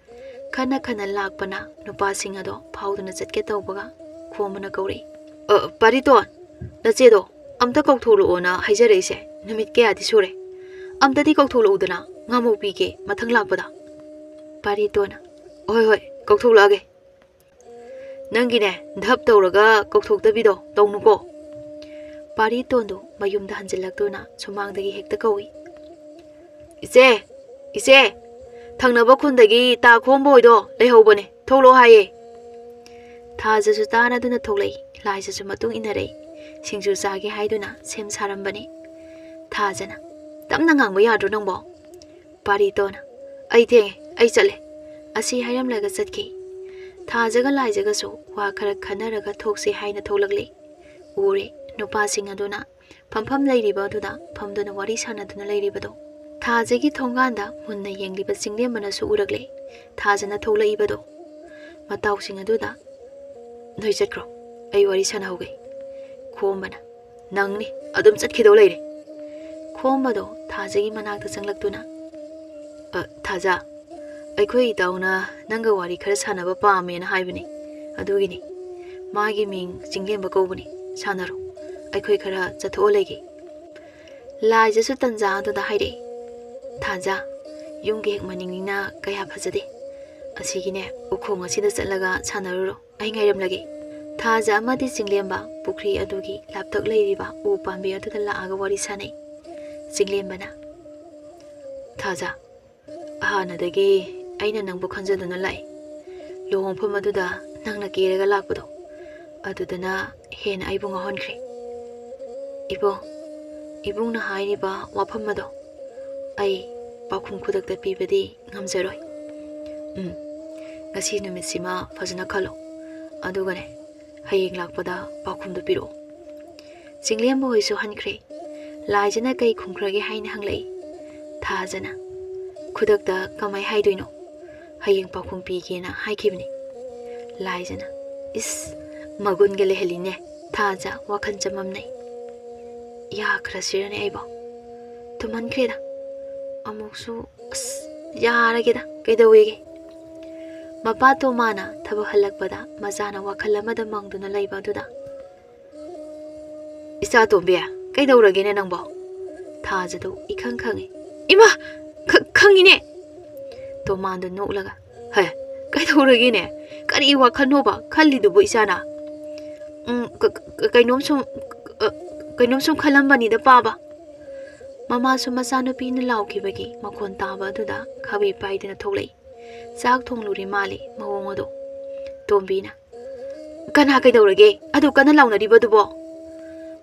ꯈꯟꯅ ꯈꯟꯅ ꯂꯥꯛꯄꯅ ꯅꯨꯄꯥꯁꯤꯡ ꯑꯗꯣ ꯐꯥꯎꯗꯨꯅ ꯆꯠꯀꯦ ꯇꯧꯕꯒ ꯈꯣꯝꯕꯅ ꯀꯧꯔꯛꯏ꯫ "ꯑ, ꯄꯥꯔꯤꯇꯣꯟ, ꯅꯆꯦꯗꯣ ꯑꯝꯇ ꯀꯧꯊꯣꯛꯂꯛꯑꯣꯅ ꯍꯥꯏꯖꯔꯛꯏꯁꯦ ꯅꯨꯃꯤꯠ ꯀꯌꯥꯗꯤ ꯁꯨꯔꯦ꯫ ꯑꯝꯇꯗꯤ ꯀꯧꯊꯣꯛꯂꯛꯎꯗꯅ, ꯉꯥꯃꯧ ꯄꯤꯒꯦ ꯃꯊꯪ ꯂꯥꯛꯄꯗ"꯫ ꯄꯥꯔꯤꯇꯣꯟꯅ, "ꯍꯣꯏ, ꯍꯣꯏ, ꯀꯧꯊꯣꯛꯂꯛꯑꯒꯦ꯫ ꯅꯪꯒꯤꯅꯦ, ꯙꯞ ꯇꯧꯔꯒ ꯀꯧꯊꯣꯛꯇꯕꯤꯗꯣ ꯇꯧꯅꯨꯀꯣ"꯫ ꯄꯥꯔꯤꯇꯣꯟꯗꯨ ꯃꯌꯨꯝꯗ ꯍꯟꯖꯤꯜꯂꯛꯇꯨꯅ ꯁꯨꯃꯥꯡꯗꯒꯤ ꯍꯦꯛꯇ ꯀꯧꯏ꯫ "ꯏꯆꯦ, ꯏꯆꯦ, ꯊꯪꯅꯕ ꯈꯨꯟꯗꯒꯤ ꯇꯥ ꯈꯣꯝꯕ ꯍꯣꯏꯗꯣ ꯂꯩꯍꯧꯕꯅꯦ, ꯊꯣꯛꯂꯛꯑꯣ ꯍꯥꯏꯌꯦ"꯫ ꯊꯥꯖꯁꯨ ꯇꯥꯔꯗꯨꯅ ꯊꯣꯛꯂꯛꯏ, ꯂꯥꯏꯖꯁꯨ ꯃꯇꯨꯡ ꯏꯟꯅꯔꯛꯏ꯫ ꯁꯤꯡꯖꯨ ꯆꯥꯒꯦ ꯍꯥꯏꯗꯨꯅ ꯁꯦꯝ ꯁꯥꯔꯝꯕꯅꯤ꯫ ꯊꯥꯖꯅ, "ꯇꯞꯅ ꯉꯥꯡꯕ ꯌꯥꯗ꯭ꯔꯣ ꯅꯪꯕꯣ?" ꯄꯥꯔꯤꯇꯣꯟꯅ, "ꯑꯩ ꯊꯦꯡꯉꯦ, ꯑꯩ ꯆꯠꯂꯦ"꯫ ꯑꯁꯤ ꯍꯥꯏꯔꯝꯂꯒ ꯆꯠꯈꯤ꯫ ꯊꯥꯖꯒ ꯂꯥꯏꯖꯒꯁꯨ ꯋꯥ ꯈꯔ ꯈꯟꯅꯔꯒ ꯊꯣꯛꯁꯤ ꯍꯥꯏꯅ ꯊꯣꯛꯂꯛꯂꯤ꯫ ꯎꯔꯦ, ꯅꯨꯄꯥꯁꯤꯡ ꯑꯗꯨꯅ ꯐꯝꯐꯝ ꯂꯩꯔꯤꯕ ꯑꯗꯨꯗ ꯐꯝꯗꯨꯅ ꯋꯥꯔꯤ ꯁꯥꯟꯅꯗꯨꯅ ꯂꯩꯔꯤꯕꯗꯣ꯫ ꯊꯥꯖꯒꯤ ꯊꯣꯡꯒꯥꯟꯗ ꯃꯨꯟꯅ ꯌꯦꯡꯂꯤꯕ ꯆꯤꯡꯂꯦꯝꯕꯅꯁꯨ ꯎꯔꯛꯂꯦ, ꯊꯥꯖꯅ ꯊꯣꯛꯂꯛꯏꯕꯗꯣ꯫ ꯃꯇꯥꯎꯁꯤꯡ ꯑꯗꯨꯗ, "ꯅꯣꯏ ꯆꯠꯈ꯭ꯔꯣ, ꯑꯩ ꯋꯥꯔꯤ ꯁꯥꯟꯅꯍꯧꯒꯦ"꯫ ꯈꯣꯝꯕꯅ, "ꯅꯪꯅꯤ ꯑꯗꯨꯝ ꯆꯠꯈꯤꯗꯧ ꯂꯩꯔꯦ"꯫ ꯈꯣꯝꯕꯗꯣ ꯊꯥꯖꯒꯤ ꯃꯅꯥꯛꯇ ꯆꯪꯂꯛꯇꯨꯅ, "ꯑ, ꯊꯥꯖ, ꯑꯩꯈꯣꯏ ꯏꯇꯥꯎꯅ ꯅꯪꯒ ꯋꯥꯔꯤ ꯈꯔ ꯁꯥꯟꯅꯕ ꯄꯥꯝꯃꯦꯅ ꯍꯥꯏꯕꯅꯤ, ꯑꯗꯨꯒꯤꯅꯤ"꯫ "ꯃꯥꯒꯤ ꯃꯤꯡ ꯆꯤꯡꯂꯦꯝꯕ ꯀꯧꯕꯅꯤ꯫ ꯁꯥꯟꯅꯔꯣ, ꯑꯩꯈꯣꯏ ꯈꯔ ꯆꯠꯊꯣꯛꯑ ꯂꯩꯒꯦ꯫" ꯂꯥꯏꯖꯁꯨ ꯇꯟꯖꯥ ꯑꯗꯨꯗ ꯍꯥꯏꯔꯛꯏ, "ꯊꯥꯖ, ꯌꯨꯝꯒꯤ ꯍꯦꯛ ꯃꯅꯤꯡꯅꯤꯅ ꯀꯌꯥ ꯐꯖꯗꯦ꯫ ꯑꯁꯤꯒꯤꯅꯦ, ꯎꯈꯣꯡ ꯑꯁꯤꯗ ꯆꯠꯂꯒ ꯁꯥꯟꯅꯔꯨꯔꯣ, ꯑꯩ ꯉꯥꯏꯔꯝꯂꯒꯦ꯫" ꯊꯥꯖ ꯑꯃꯗꯤ ꯆꯤꯡꯂꯦꯝꯕ ꯄꯨꯈ꯭ꯔꯤ ꯑꯗꯨꯒꯤ ꯂꯥꯞꯇꯛ ꯂꯩꯔꯤꯕ ꯎ ꯄꯥꯝꯕꯤ ꯑꯗꯨꯗ ꯂꯥꯛꯑꯒ ꯋꯥꯔꯤ ꯁꯥꯟꯅꯩ꯫ ꯆꯤꯡꯂꯦꯝꯕꯅ, "ꯊꯥꯖ, ꯍꯥꯟꯅꯗꯒꯤ ꯑꯩꯅ ꯅꯪꯕꯨ ꯈꯟꯖꯗꯨꯅ ꯂꯥꯛꯏ꯫ ꯂꯨꯍꯣꯡꯐꯝ ꯑꯗꯨꯗ ꯅꯪꯅ ꯀꯦꯔꯒ ꯂꯥꯛꯄꯗꯣ, ꯑꯗꯨꯗꯅ ꯍꯦꯟꯅ ꯑꯩꯕꯨ ꯉꯥꯎꯍꯟꯈ꯭ꯔꯦ꯫ ꯏꯕꯨꯡ, ꯏꯕꯨꯡꯅ ꯍꯥꯏꯔꯤꯕ ꯋꯥꯐꯝ ꯑꯗꯣ ꯑꯩ ꯄꯥꯎꯈꯨꯝ ꯈꯨꯗꯛꯇ ꯄꯤꯕꯗꯤ ꯉꯝꯖꯔꯣꯏ꯫ ꯎꯝ, ꯉꯁꯤ ꯅꯨꯃꯤꯠꯁꯤꯃ ꯐꯖꯅ ꯈꯜꯂꯣ, ꯑꯗꯨꯒꯅꯦ, ꯍꯌꯦꯡ ꯂꯥꯛꯄꯗ ꯄꯥꯎꯈꯨꯝꯗꯨ ꯄꯤꯔꯛꯑꯣ꯫" ꯆꯤꯡꯂꯦꯝꯕ ꯍꯣꯏꯁꯨ ꯍꯟꯈ꯭ꯔꯦ꯫ ꯂꯥꯏꯖꯅ ꯀꯩ ꯈꯨꯝꯈ꯭ꯔꯒꯦ ꯍꯥꯏꯅ ꯍꯪꯂꯛꯏ꯫ ꯊꯥꯖꯅ, "ꯈꯨꯗꯛꯇ ꯀꯃꯥꯏ ꯍꯥꯏꯗꯣꯏꯅꯣ? ꯍꯌꯦꯡ ꯄꯥꯎꯈꯨꯝ ꯄꯤꯒꯦꯅ ꯍꯥꯏꯈꯤꯕꯅꯤ꯫" ꯂꯥꯏꯖꯅ, "ꯏꯁ, ꯃꯒꯨꯟꯒ ꯂꯩꯍꯜꯂꯤꯅꯦ꯫" ꯊꯥꯖ ꯋꯥꯈꯜ ꯆꯃꯝꯅꯩ꯫ "ꯌꯥꯈ꯭ꯔꯁꯤꯔꯅꯦ ꯑꯩꯕꯣ? ꯊꯨꯝꯍꯟꯈ꯭ꯔꯦꯗ꯫ ꯑꯃꯨꯛꯁꯨ, ꯑꯁ, ꯌꯥꯔꯒꯦꯗ, ꯀꯩꯗꯧꯋꯦꯒꯦ?" ꯃꯄꯥ ꯇꯣꯃꯥꯅ ꯊꯕꯛ ꯍꯜꯂꯛꯄꯗ ꯃꯆꯥꯅ ꯋꯥꯈꯜ ꯑꯃꯗ ꯃꯪꯗꯨꯅ ꯂꯩꯕ ꯑꯗꯨꯗ, "ꯏꯆꯥ ꯇꯣꯝꯕꯤ, ꯀꯩꯗꯧꯔꯒꯦꯅꯦ ꯅꯪꯕꯣ?" ꯊꯥꯖꯗꯣ ꯏꯈꯪ ꯈꯪꯉꯤ꯫ "ꯏꯃꯥ, ꯈ-, ꯈꯪꯉꯤꯅꯦ!" ꯇꯣꯃꯥꯟꯗꯣ ꯅꯣꯛꯂꯒ, "ꯍꯦ, ꯀꯩꯗꯧꯔꯒꯦꯅꯦ? ꯀꯔꯤ ꯋꯥꯈꯜꯅꯣꯕ ꯈꯜꯂꯤꯗꯨꯕꯨ ꯏꯆꯥꯅ?" "ꯎꯝ, ꯀ-, ꯀ-, ꯀꯩꯅꯣꯝ ꯁꯨꯝ, ꯑ, ꯀꯩꯅꯣꯝ ꯁꯨꯝ ꯈꯜꯂꯝꯕꯅꯤꯗ, ꯄꯥꯕ꯫" ꯃꯃꯥꯁꯨ ꯃꯆꯥꯅꯨꯄꯤꯅ ꯂꯥꯎꯈꯤꯕꯒꯤ ꯃꯈꯣꯟ ꯇꯥꯕ ꯑꯗꯨꯗ ꯈꯥꯕꯩ ꯄꯥꯏꯗꯨꯅ ꯊꯣꯛꯂꯛꯏ꯫ ꯆꯥꯛ ꯊꯣꯡꯂꯨꯔꯤ ꯃꯥꯜꯂꯤ ꯃꯑꯣꯡ ꯑꯗꯣ꯫ ꯇꯣꯝꯕꯤꯅ, "ꯀꯅꯥ ꯀꯩꯗꯧꯔꯒꯦ? ꯑꯗꯨ ꯀꯟꯅ ꯂꯥꯎꯅꯔꯤꯕꯗꯨꯕꯣ?"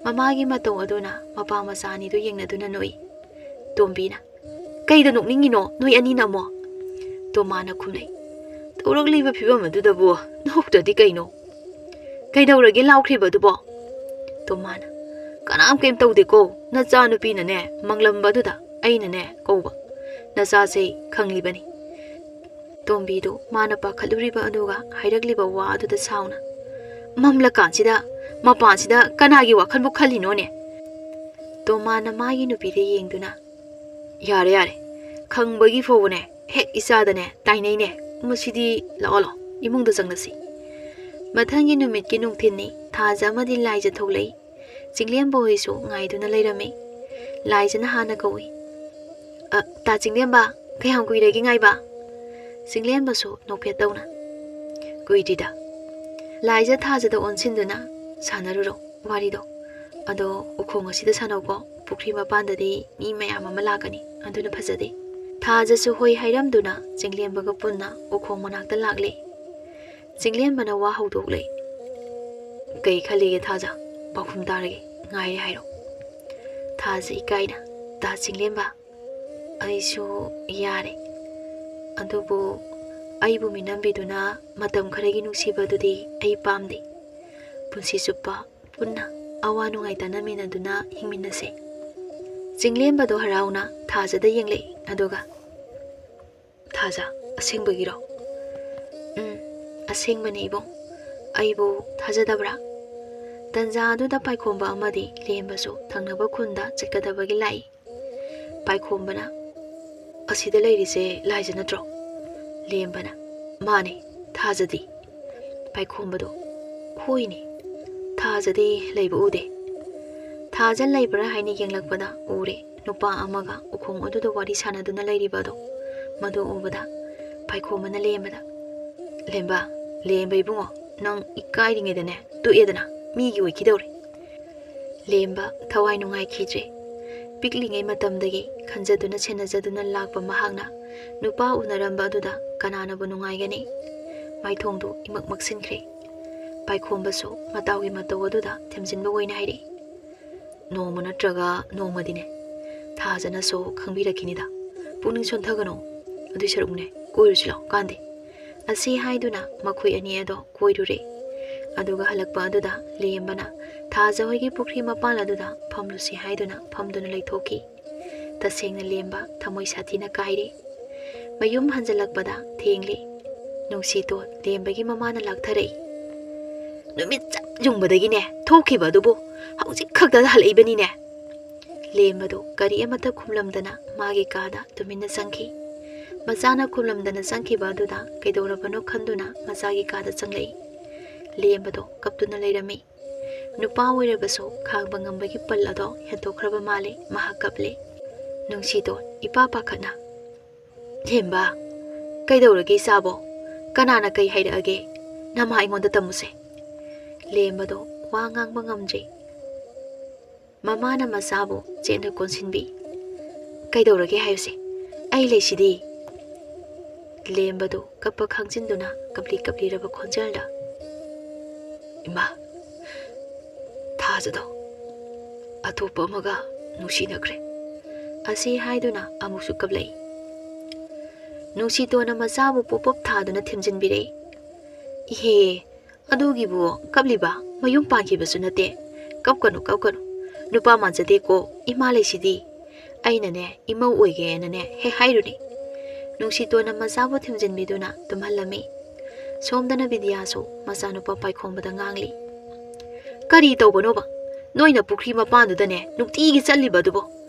ꯃꯃꯥꯒꯤ ꯃꯇꯧ ꯑꯗꯨꯅ ꯃꯄꯥ ꯃꯆꯥ ꯑꯅꯤꯗꯨ ꯌꯦꯡꯅꯗꯨꯅ ꯅꯣꯛꯏ꯫ ꯇꯣꯝꯕꯤꯅ, "ꯀꯩꯗ ꯅꯣꯛꯅꯤꯡꯉꯤꯅꯣ ꯅꯣꯏ ꯑꯅꯤꯅ ꯑꯃꯨꯛ?" ꯇꯣꯃꯥꯅ ꯈꯨꯝꯂꯛꯏ꯫ "ꯇꯧꯔꯛꯂꯤꯕ ꯐꯤꯕꯝ ꯑꯗꯨꯗꯕꯨ ꯅꯣꯛꯇ꯭ꯔꯗꯤ ꯀꯩꯅꯣ?" "ꯀꯩꯗꯧꯔꯒꯦ ꯂꯥꯎꯈ꯭ꯔꯤꯕꯗꯨꯕꯣ?" ꯇꯣꯃꯥꯅ, "ꯀꯅꯥꯝ ꯀꯩꯝ ꯇꯧꯗꯦꯀꯣ, ꯅꯆꯥꯅꯨꯄꯤꯅꯅꯦ ꯃꯪꯂꯝꯕ ꯑꯗꯨꯗ ꯑꯩꯅꯅꯦ ꯀꯧꯕ꯫ ꯅꯆꯥꯁꯦ ꯈꯪꯂꯤꯕꯅꯤ꯫" ꯇꯣꯝꯕꯤꯗꯨ ꯃꯥꯅ ꯄꯥꯈꯠꯂꯨꯔꯤꯕ ꯑꯗꯨꯒ ꯍꯥꯏꯔꯛꯂꯤꯕ ꯋꯥ ꯑꯗꯨꯗ ꯁꯥꯎꯅ, "ꯃꯝꯂꯀꯥꯟꯁꯤꯗ ꯃꯄꯥꯟꯁꯤꯗ ꯀꯅꯥꯒꯤ ꯋꯥꯈꯜꯕꯨ ꯈꯜꯂꯤꯅꯣꯅꯦ?" ꯇꯣꯃꯥꯅ ꯃꯥꯒꯤ ꯅꯨꯄꯤꯗ ꯌꯦꯡꯗꯨꯅ, "ꯌꯥꯔꯦ, ꯌꯥꯔꯦ, ꯈꯪꯕꯒꯤ ꯐꯥꯎꯕꯅꯦ ꯍꯦꯛ ꯏꯆꯥꯗꯅꯦ ꯇꯥꯏꯅꯩꯅꯦ꯫ ꯃꯁꯤꯗꯤ ꯂꯥꯛꯑꯣ, ꯂꯥꯛꯑꯣ, ꯏꯃꯨꯡꯗ ꯆꯪꯂꯁꯤ꯫" ꯃꯊꯪꯒꯤ ꯅꯨꯃꯤꯠꯀꯤ ꯅꯨꯡꯊꯤꯜꯅꯤ꯫ ꯊꯥꯖ ꯑꯃꯗꯤ ꯂꯥꯏꯖ ꯊꯣꯛꯂꯛꯏ꯫ ꯆꯤꯡꯂꯦꯝꯕ ꯍꯣꯏꯁꯨ ꯉꯥꯏꯗꯨꯅ ꯂꯩꯔꯝꯃꯤ꯫ ꯂꯥꯏꯖꯅ ꯍꯥꯟꯅ ꯀꯧꯏ, "ꯑ, ꯇꯥ ꯆꯤꯡꯂꯦꯝꯕ, ꯀꯌꯥꯝ ꯀꯨꯏꯔꯒꯦ ꯉꯥꯏꯕ?" ꯆꯤꯡꯂꯦꯝꯕꯁꯨ ꯅꯣꯛꯐꯦꯠ ꯇꯧꯅ, "ꯀꯨꯏꯗ꯭ꯔꯤꯗ꯫ ꯂꯥꯏꯖ ꯊꯥꯖꯗ ꯑꯣꯟꯁꯤꯟꯗꯨꯅ ꯁꯥꯟꯅꯔꯨꯔꯣ ꯋꯥꯔꯤꯗꯣ꯫ ꯑꯗꯣ ꯎꯈꯣꯡ ꯑꯁꯤꯗ ꯁꯥꯟꯅꯧꯀꯣ, ꯄꯨꯈ꯭ꯔꯤ ꯃꯄꯥꯟꯗꯗꯤ ꯃꯤ ꯃꯌꯥꯝ ꯑꯃ ꯂꯥꯛꯀꯅꯤ, ꯑꯗꯨꯅ ꯐꯖꯗꯦ꯫" ꯊꯥꯖꯁꯨ ꯍꯣꯏ ꯍꯥꯏꯔꯝꯗꯨꯅ ꯆꯤꯡꯂꯦꯝꯕꯒ ꯄꯨꯟꯅ ꯎꯈꯣꯡ ꯃꯅꯥꯛꯇ ꯂꯥꯛꯂꯦ꯫ ꯆꯤꯡꯂꯦꯝꯕꯅ ꯋꯥ ꯍꯧꯗꯣꯛꯂꯦ꯫ "ꯀꯩ ꯈꯜꯂꯤꯒꯦ ꯊꯥꯖ? ꯄꯥꯎꯈꯨꯝ ꯇꯥꯔꯒꯦ, ꯉꯥꯏꯔꯦ ꯍꯥꯏꯔꯣ꯫" ꯊꯥꯖ ꯏꯀꯥꯏꯅ, "ꯇꯥ ꯆꯤꯡꯂꯦꯝꯕ, ꯑꯩꯁꯨ ꯌꯥꯔꯦ, ꯑꯗꯨꯕꯨ ꯑꯩꯕꯨ ꯃꯤꯅꯝꯕꯤꯗꯨꯅ ꯃꯇꯝ ꯈꯔꯒꯤ ꯅꯨꯡꯁꯤꯕꯗꯨꯗꯤ ꯑꯩ ꯄꯥꯝꯗꯦ꯫ ꯄꯨꯟꯁꯤ ꯆꯨꯞꯄ ꯄꯨꯟꯅ ꯑꯋꯥ ꯅꯨꯡꯉꯥꯏ ꯇꯥꯟꯅꯃꯤꯟꯅꯗꯨꯅ ꯍꯤꯡꯃꯤꯟꯅꯁꯦ꯫" ꯆꯤꯡꯂꯦꯝꯕꯗꯣ ꯍꯔꯥꯎꯅ ꯊꯥꯖꯗ ꯌꯦꯡꯂꯛꯏ, ꯑꯗꯨꯒ, "ꯊꯥꯖ, ꯑꯁꯦꯡꯕꯒꯤꯔꯣ?" "ꯎꯝ, ꯑꯁꯦꯡꯕꯅꯦ ꯏꯕꯨꯡ꯫ ꯑꯩꯕꯨ ꯊꯥꯖꯗꯕ꯭ꯔꯥ?" ꯇꯟꯖꯥ ꯑꯗꯨꯗ ꯄꯥꯏꯈꯣꯝꯕ ꯑꯃꯗꯤ ꯂꯦꯝꯕꯁꯨ ꯊꯪꯅꯕ ꯈꯨꯟꯗ ꯆꯠꯀꯗꯕꯒꯤ ꯂꯥꯛꯏ꯫ ꯄꯥꯏꯈꯣꯝꯕꯅ, "ꯑꯁꯤꯗ ꯂꯩꯔꯤꯁꯦ ꯂꯥꯏꯖ ꯅꯠꯇ꯭ꯔꯣ?" ꯂꯦꯝꯕꯅ, "ꯃꯥꯅꯦ, ꯊꯥꯖꯗꯤ?" ꯄꯥꯏꯈꯣꯝꯕꯗꯣ, "ꯍꯣꯏꯅꯦ, ꯊꯥꯖꯗꯤ ꯂꯩꯕ ꯎꯗꯦ꯫" ꯊꯥꯖ ꯂꯩꯕ꯭ꯔꯥ ꯍꯥꯏꯅ ꯌꯦꯡꯂꯛꯄꯗ ꯎꯔꯦ, ꯅꯨꯄꯥ ꯑꯃꯒ ꯎꯈꯣꯡ ꯑꯗꯨꯗ ꯋꯥꯔꯤ ꯁꯥꯟꯅꯗꯨꯅ ꯂꯩꯔꯤꯕ ꯑꯗꯣ꯫ ꯃꯗꯨ ꯎꯕꯗ ꯄꯥꯏꯈꯣꯝꯕꯅ ꯂꯦꯝꯕꯗ, "ꯂꯦꯝꯕ, ꯂꯦꯝꯕ ꯏꯕꯨꯡꯉꯣ, ꯅꯪ ꯏꯀꯥꯏꯔꯤꯉꯩꯗꯅꯦ ꯇꯣꯛꯑꯦꯗꯅ, ꯃꯤꯒꯤ ꯑꯣꯏꯈꯤꯗꯧꯔꯦ꯫" ꯂꯦꯝꯕ ꯊꯋꯥꯏ ꯅꯨꯡꯉꯥꯏꯈꯤꯗ꯭ꯔꯦ꯫ ꯄꯤꯛꯂꯤꯉꯩ ꯃꯇꯝꯗꯒꯤ ꯈꯟꯖꯗꯨꯅ ꯁꯦꯟꯅꯖꯗꯨꯅ ꯂꯥꯛꯄ ꯃꯍꯥꯛꯅ ꯅꯨꯄꯥ ꯎꯅꯔꯝꯕ ꯑꯗꯨꯗ ꯀꯅꯥꯅꯕꯨ ꯅꯨꯡꯉꯥꯏꯒꯅꯤ? ꯃꯥꯏꯊꯣꯡꯗꯨ ꯏꯃꯛ ꯃꯛꯁꯤꯟꯈ꯭ꯔꯦ꯫ ꯄꯥꯏꯈꯣꯝꯕꯁꯨ ꯃꯇꯥꯎꯒꯤ ꯃꯇꯧ ꯑꯗꯨꯗ ꯊꯦꯝꯖꯤꯟꯕ ꯑꯣꯏꯅ ꯍꯥꯏꯔꯛꯏ, "ꯅꯣꯡꯃ ꯅꯠꯇ꯭ꯔꯒ ꯅꯣꯡꯃꯗꯤꯅꯦ ꯊꯥꯖꯅꯁꯨ ꯈꯪꯕꯤꯔꯛꯈꯤꯅꯤꯗ꯫ ꯄꯨꯛꯅꯤꯡ ꯁꯣꯟꯊꯒꯅꯨ꯫ ꯑꯗꯨꯏ ꯁꯔꯨꯛꯅꯦ, ꯀꯣꯏꯔꯨꯁꯤ ꯂꯥꯎ ꯀꯥꯟꯗꯦ꯫" ꯑꯁꯤ ꯍꯥꯏꯗꯨꯅ ꯃꯈꯣꯏ ꯑꯅꯤ ꯑꯗꯣ ꯀꯣꯏꯔꯨꯔꯦ꯫ ꯑꯗꯨꯒ ꯍꯜꯂꯛꯄ ꯑꯗꯨꯗ ꯂꯦꯝꯕꯅ ꯊꯥꯖ ꯍꯣꯏꯒꯤ ꯄꯨꯈ꯭ꯔꯤ ꯃꯄꯥꯟ ꯑꯗꯨꯗ ꯐꯝꯂꯨꯁꯤ ꯍꯥꯏꯗꯨꯅ ꯐꯝꯗꯨꯅ ꯂꯩꯊꯣꯛꯈꯤ꯫ ꯇꯁꯦꯡꯅ ꯂꯦꯝꯕ ꯊꯃꯣꯏ ꯁꯥꯊꯤꯅ ꯀꯥꯏꯔꯦ꯫ ꯃꯌꯨꯝ ꯍꯟꯖꯜꯂꯛꯄꯗ ꯊꯦꯡꯂꯦ꯫ ꯅꯨꯡꯁꯤꯇꯣꯟ ꯂꯦꯝꯕꯒꯤ ꯃꯃꯥꯅ ꯂꯥꯛꯊꯔꯛꯏ꯫ "ꯅꯨꯃꯤꯠ ꯆꯞ ꯌꯨꯡꯕꯗꯒꯤꯅꯦ ꯊꯣꯛꯈꯤꯕ ꯑꯗꯨꯕꯨ ꯍꯧꯖꯤꯛ ꯈꯛꯇꯗ ꯍꯜꯂꯛꯏꯕꯅꯤꯅꯦ꯫" ꯂꯦꯝꯕꯗꯨ ꯀꯔꯤ ꯑꯃꯠꯇ ꯈꯨꯝꯂꯝꯗꯅ ꯃꯥꯒꯤ ꯀꯥꯗ ꯇꯨꯃꯤꯟꯅ ꯆꯪꯈꯤ꯫ ꯃꯆꯥꯅ ꯈꯨꯝꯂꯝꯗꯅ ꯆꯪꯈꯤꯕ ꯑꯗꯨꯗ ꯀꯩꯗꯧꯔꯕꯅꯣ ꯈꯟꯗꯨꯅ ꯃꯆꯥꯒꯤ ꯀꯥꯗ ꯆꯪꯂꯛꯏ꯫ ꯂꯦꯝꯕꯗꯣ ꯀꯞꯇꯨꯅ ꯂꯩꯔꯝꯃꯤ꯫ ꯅꯨꯄꯥ ꯑꯣꯏꯔꯕꯁꯨ ꯈꯥꯡꯕ ꯉꯝꯕꯒꯤ ꯄꯜ ꯑꯗꯣ ꯍꯦꯟꯗꯣꯛꯈ꯭ꯔꯕ ꯃꯥꯜꯂꯦ꯫ ꯃꯍꯥꯛ ꯀꯞꯂꯦ꯫ ꯅꯨꯡꯁꯤꯗꯣꯟ ꯏꯄꯥ ꯄꯥꯈꯠꯅ, "ꯂꯦꯝꯕ, ꯀꯩꯗꯧꯔꯒꯦ ꯏꯆꯥꯕꯣ? ꯀꯅꯥꯅ ꯀꯩ ꯍꯥꯏꯔꯛꯑꯒꯦ? ꯅꯃꯥ ꯑꯩꯉꯣꯟꯗ ꯇꯝꯃꯨꯁꯦ꯫" ꯂꯦꯝꯕꯗꯣ ꯋꯥ ꯉꯥꯡꯕ ꯉꯝꯗ꯭ꯔꯦ꯫ ꯃꯃꯥꯅ ꯃꯆꯥꯕꯨ ꯆꯦꯠꯅ ꯀꯣꯟꯁꯤꯟꯕꯤ꯫ "ꯀꯩꯗꯧꯔꯒꯦ ꯍꯥꯏꯌꯨꯁꯦ? ꯑꯩ ꯂꯩꯁꯤꯗꯤ꯫" ꯂꯦꯝꯕꯗꯨ ꯀꯞꯄ ꯈꯥꯡꯖꯤꯟꯗꯨꯅ ꯀꯞꯂꯤ ꯀꯞꯂꯤꯔꯕ ꯈꯣꯟꯖꯦꯜꯗ, "ꯏꯃꯥ, ꯊꯥꯖꯗꯣ ꯑꯇꯣꯞꯄ ꯑꯃꯒ ꯅꯨꯡꯁꯤꯅꯈ꯭ꯔꯦ" ꯑꯁꯤ ꯍꯥꯏꯗꯨꯅ ꯑꯃꯨꯛꯁꯨ ꯀꯞꯂꯛꯏ꯫ ꯅꯨꯡꯁꯤꯇꯣꯟꯅ ꯃꯆꯥꯕꯨ ꯄꯣꯞ ꯄꯣꯞ ꯊꯥꯗꯨꯅ ꯊꯦꯝꯖꯤꯟꯕꯤꯔꯛꯏ꯫ "ꯏꯍꯦ, ꯑꯗꯨꯒꯤꯕꯨ ꯀꯞꯂꯤꯕ? ꯃꯌꯨꯝ ꯄꯥꯟꯈꯤꯕꯁꯨ ꯅꯠꯇꯦ꯫ ꯀꯞꯀꯅꯨ, ꯀꯞꯀꯅꯨ꯫ ꯅꯨꯄꯥ ꯃꯥꯟꯖꯗꯦꯀꯣ, ꯏꯃꯥ ꯂꯩꯁꯤꯗꯤ꯫ ꯑꯩꯅꯅꯦ, ꯏꯃꯧ ꯑꯣꯏꯒꯦꯅꯅꯦ ꯍꯦꯛ ꯍꯥꯏꯔꯨꯅꯦ꯫" ꯅꯨꯡꯁꯤꯇꯣꯟꯅ ꯃꯆꯥꯕꯨ ꯊꯦꯝꯖꯤꯟꯕꯤꯗꯨꯅ ꯇꯨꯝꯍꯜꯂꯝꯃꯤ꯫ ꯁꯣꯝꯗꯅ ꯕꯤꯗ꯭ꯌꯥꯁꯨ ꯃꯆꯥꯅꯨꯄꯥ ꯄꯥꯏꯈꯣꯝꯕꯗ ꯉꯥꯡꯂꯤ꯫ "ꯀꯔꯤ ꯇꯧꯕꯅꯣꯕ? ꯅꯣꯏꯅ ꯄꯨꯈ꯭ꯔꯤ ꯃꯄꯥꯟꯗꯨꯗꯅꯦ ꯅꯨꯡꯇꯤꯒꯤ ꯆꯠꯂꯤꯕ ꯑꯗꯨꯕꯣ?